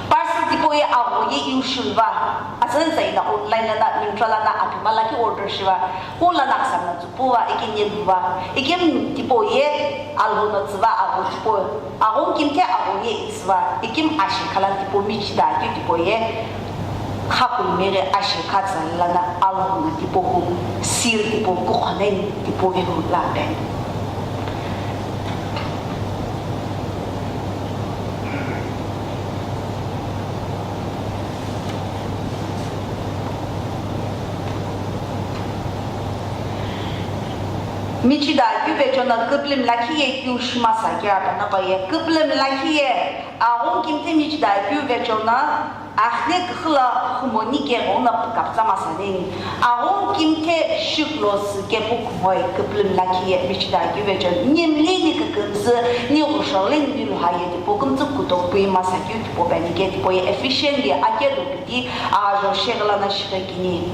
Parcel tipau ye agho ye iu shiluva. Azü zai na online lana, Myntra lana, Apima lakhi order shiva. Hula na aksam na tsüpuva, ikemu ye luva. Ikemu tipau ye alhou na tsüva agho tipau. Agho kimthe agho ye itsüva. Ikemu ashe khala tipau michida keu tipau ye. Khakulu meghi ashe kazala na alhou na tipau hu, seal tipau kukho nani tipau ghi hu la peni. Michida keu vecheo no küpülümi lakhi ye keu shima sa keu ata na pa ye. Küpülümi lakhi ye agho kimthe michida keu vecheo no Akhne küxü la xumoni ke ghenguno pükapütsa masa neni. Agho kimthe shiklo sü kepu khumoi küpülümi lakhi ye michida keu vecheo. Ni mli ni kükümsü, ni ghushali ni luha ye tipau kümtsü kuto pui masa keu tipau peni ke tipau ye efficient ye akedo piti ajo sheghi lana shighe kini.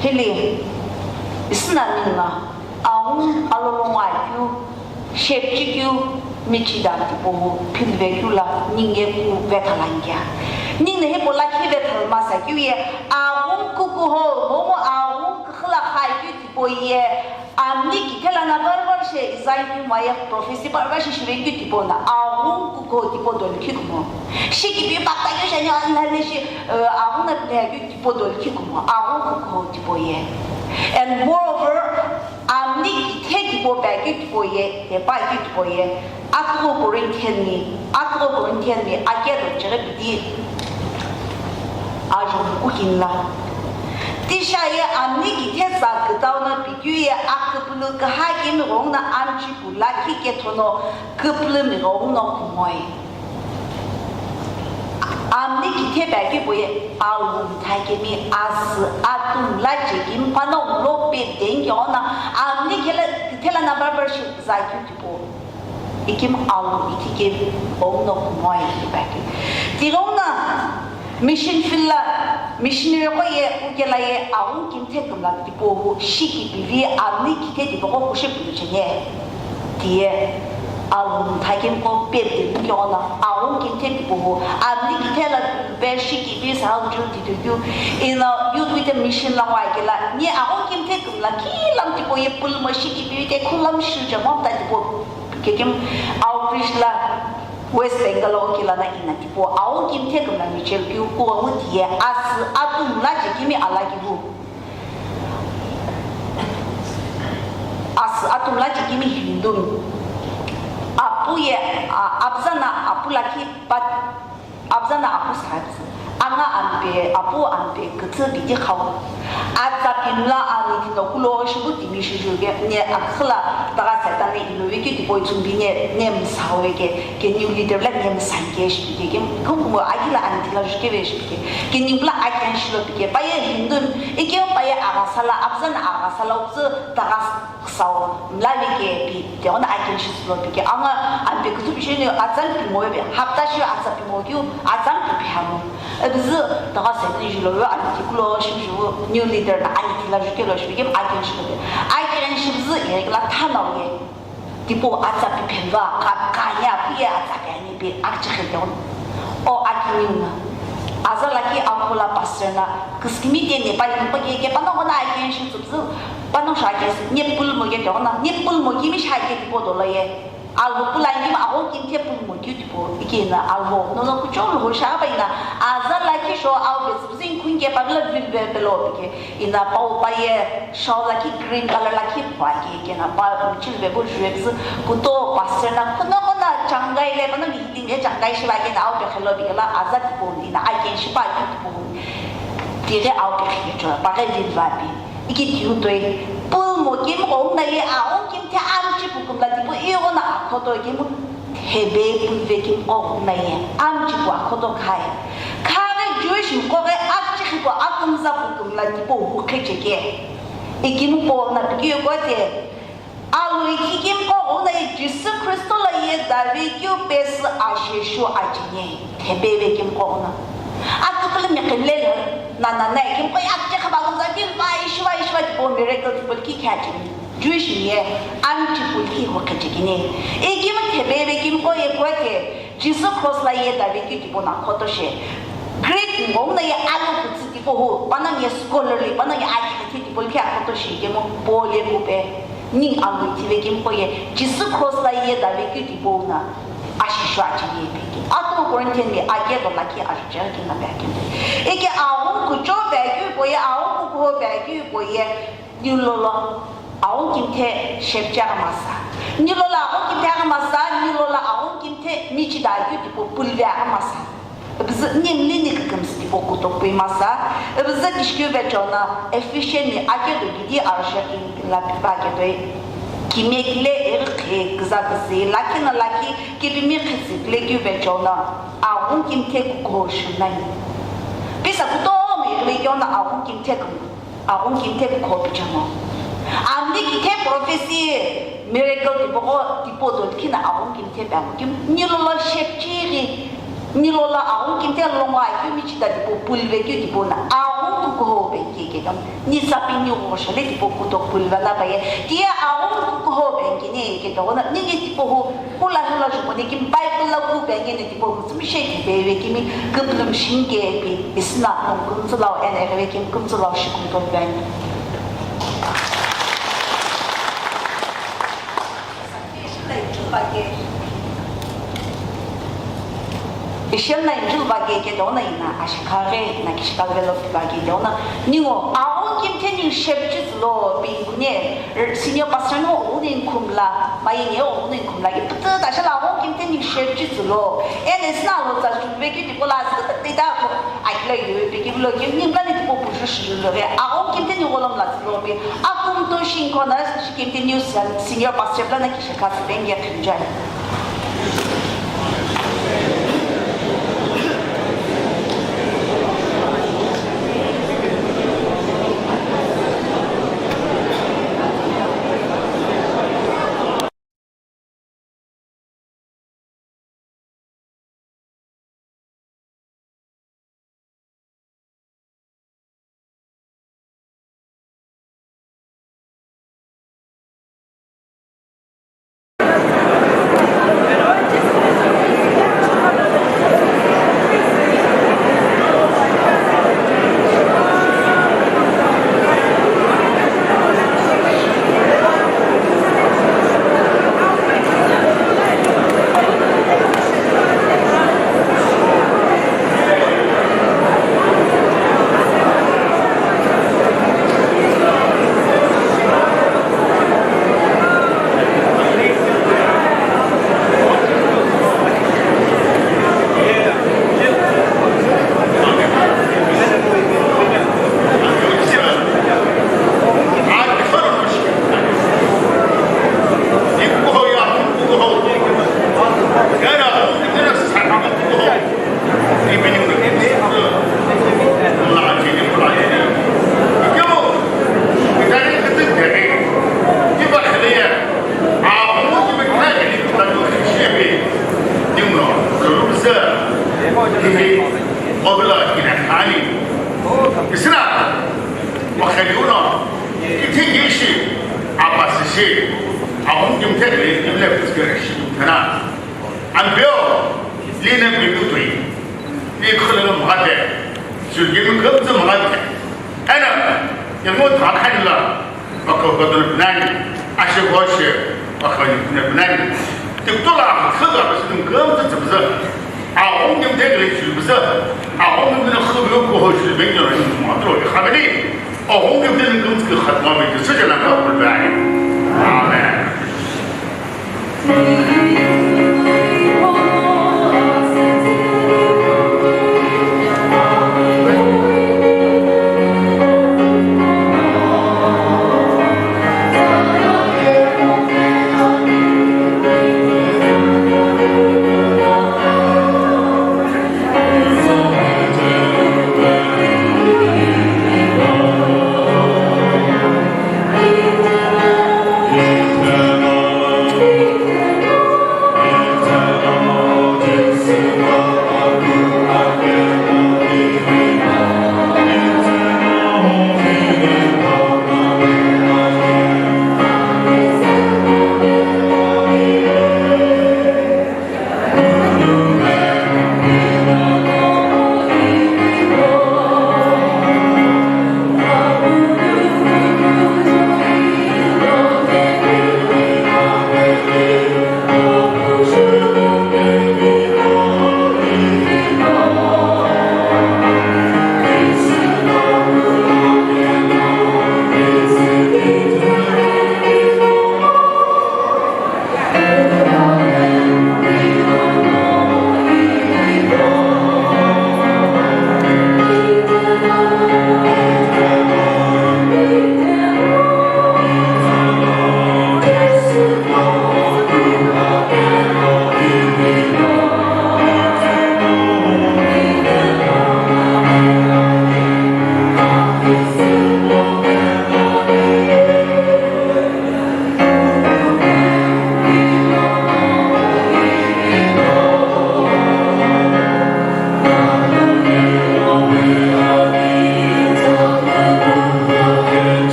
Hili, isüna ningu na, aghungu alolongu akeu, shepchikeu, michida tipau hu, philvekeu la, ningu ye ku vethalankia. Ningu na hipau lakhi vethala masa keu ye, aghungu kukuho, momu aghungu küxü la kha keu tipau ye, Amni kithe lana barbar she izai keu moye prophecy barbar shi shive keu tipau na, aghungu kukuho tipau dolu khi kumo. Shi kipi bakta keu shani anlane shi, eh, aghungu na pine keu tipau dolu khi kumo, aghungu kukuho tipau ye. And moreover, amni kithe tipau pa keu tipau ye, hepa keu tipau ye. Akughu Corinthian ni, akughu Corinthian ni, akedo chighi piti. Ajo kukini la. Tisha ye amni kithe tsa kütau no pikeu ye aküpülü küha kemi ghenguno amchipu lakhi kethono küpülümi ghenguno khumoi. Amni kithe pekeu po ye alhou mtha kemi asü atum la chekimi panongu lo pe dengi ghenguno amni kela, kithe lana barbar shi za keu tipau. Ikemu alhou ithi ke ghenguno khumoi ithi pekeu. Tighenguno mission field la missionary qo ye ukela ye aghungu kimthe kümla tipau hu shiki pivi amni kithe tipau qo kushe pulu cheni. Tiye alhou mtha kemi qo pepde ghenguno aghungu kimthe tipau hu amni kithe la pe shiki pivi sa ju titokeu ino youth with a mission la ngwa kela ni aghungu kimthe kümla kilam tipau ye pulmo shiki pivi te khulam shu jamam ta tipau. Kekemu outreach la West Bengal lo kila na ina tipau aghungu kimthe kümla michel keu kughengu tiye asü atum la chekimi ala kihu. Asü atum la chekimi Hindu. Apu ye, a, apuzana apu lakhi but Apuzana apu sahipüzü. Anga ampe, apu ampe, kütsü piti khau. Atsa pimla ani tino kulo shibu timi shiju ke, ne akhila taga Satan ne ilo vekeu tipau ithulu bi ne, ne msau veke, ke new leader la ne msai ke shibi ke, ke kumbo akila ani tila ju ke ve shibi ke, ke new la aken shilo bi ke, pa ye Hindu, ike pa ye aghasa la, apuzana aghasa la, upuzü taga Sau, mla veke pi, tighenguno aken shi tsülo pi ke, anga ampe kütsü pi sheni atsa pimo ve, hapta shi atsa pimo keu, atsa pi pi hamo. Ipuzü, taga Satan jilo ve, ani tikulo shi ju, new leader na ani tila ju kelo shi ke, aken shi ve. Aken shi puzü, ye kela thana ye. Tipau atsa pi phenva, ka, ka ya, pu ye atsa pi ani pi, akchi khe tighenguno. O akimina. Aza lakhi akula pastor na, küskimi te Nepali pa ke, ke panongu na aken shi tsüpuzü, Panongu shake, ne pulmo ke tighenguno, ne pulmo kimi shake tipau dolo ye. Alhou pula kimi aghungu kimthe pulmo keu tipau, ikena alhou, nono kuchou lhou shaba ina, aza lakhi sho au be tsüpuzü inkhun ke pagla vil be pelo pike, ina pau pa ye, shau lakhi green color lakhi pa ke, ikena pa, chil be bu jue puzü, kuto pastor na, kuno kuno changai le, kuno mi, mi changai shiba kena au be khelo bikela, aza tipau, ina aken shiba keu tipau. Tighi awu pikhi kecho, paghi vilivapi. Ikitiutoi, pulmo kimqo na ye aghungu kimthe amchi pukumla tipau ighono akhoto kimu thebe pulve kimqo na ye amchi pu akhoto khai. Khaghi Jewish mqoghi akchighi pu akumza pukumla tipau hu khecheke. Ikimqo na pikiyo kote, Alui ki kimqo ghuna ye Jisü Khristo la ye Davi keu pesü asheshu acheni, thepeve kimqo ghuna. Atukulu miqilele nana nai kimqo ye akche khaba ghunza kimpa ishiva ishiva tipo miracle tipo ki khe acheni. Jewish ye amchi pulki ho khechekini. Ikimu thepeve kimqo ye kote Jisü cross la ye Davi keu tipo na khoto she. Greek ngo na ye alo kutsi tipo hu, pana ye scholarly, pana ye akhe tipau likhi akhoto shi kemu Paul ye kupe, ningu alui tive kimqo ye, Jisü cross la ye Davi keu tipau na ashishu acheni ye peki. Atu Corinthian ye ake do lakhi ashishu acheni na peki. Eke aghungu kucho peki po ye, aghungu kuho peki po ye, nilolo aghungu kimthe shepcha masa. Nilolo aghungu kimthe masa, nilolo aghungu kimthe michi da keu tipau pulve masa. Ibizü nimlini kükümsü tipau kutokupe masa, ibizü kishikeu vechona, Ephesian ni akedo gidi arusha kini la pipa akedoi. Kimekile irikhe küza küzi, lakhi na lakhi, kipimi khisi kile keu vechona, aghungu kimthe kukuho shunani. Pisa kutomo irikhe kyona aghungu kimthe kumu. Aghungu kimthe kukuho pichamo. Amni kithe prophecy, miracle tipau, tipau do likhi na aghungu kimthe pe amu kim, nilolo shepchighi, nilolo aghungu kimthe longo akeu michi da tipau pulve keu tipau na, aghungu kukuho pe keke kam, ni sapi ni ghosha le tipau kuto pulve na pa ye, tiye aghungu kukuho pe kini keke ghona, ningu tipau hu, Kula hila juponi kimi Bible la ku bengene tipau mütsümishei kipeve kimi küpülümshini kepi isina nongu kümtsülau ena egheve kimi kümtsülau shi kümtoi beni. Ishel na injil vake ke dona ina ashikha ghe na kishikha ghe lo vake dona ningo aghungu kimthe ningu shepchizü lo pingune senior pastor no uni khumla, mayeni uni khumla, ipütü ta shala aghungu kimthe ningu shepchizü lo. Ene sina lo tsa jupeki tipau la zü tita ko akila yupeki lo ke ningu la ni tipau puju shi lo ghe. Aghungu kimthe ningu lo mla zü lo mi. Akum to shin ko na shi kimthe ningu senior pastor la na kishikha ghe benge khinjai. Ampeu, lina biputoi, ni khulungu mhate, sugimi kümtsü mhate. Ena, yamo thakhanila, bako kodo nani, ashe goshe, bako ni nani. Tiktola, khaga bisi kümtsü tsübza. Aghungu kimthe ghi sugubza. Aghungu kimthe khulungu ko ho shu bengyo ni mhatu khabili. Aghungu kimthe kümtsü khatma me sujana ka kulbai. Amen.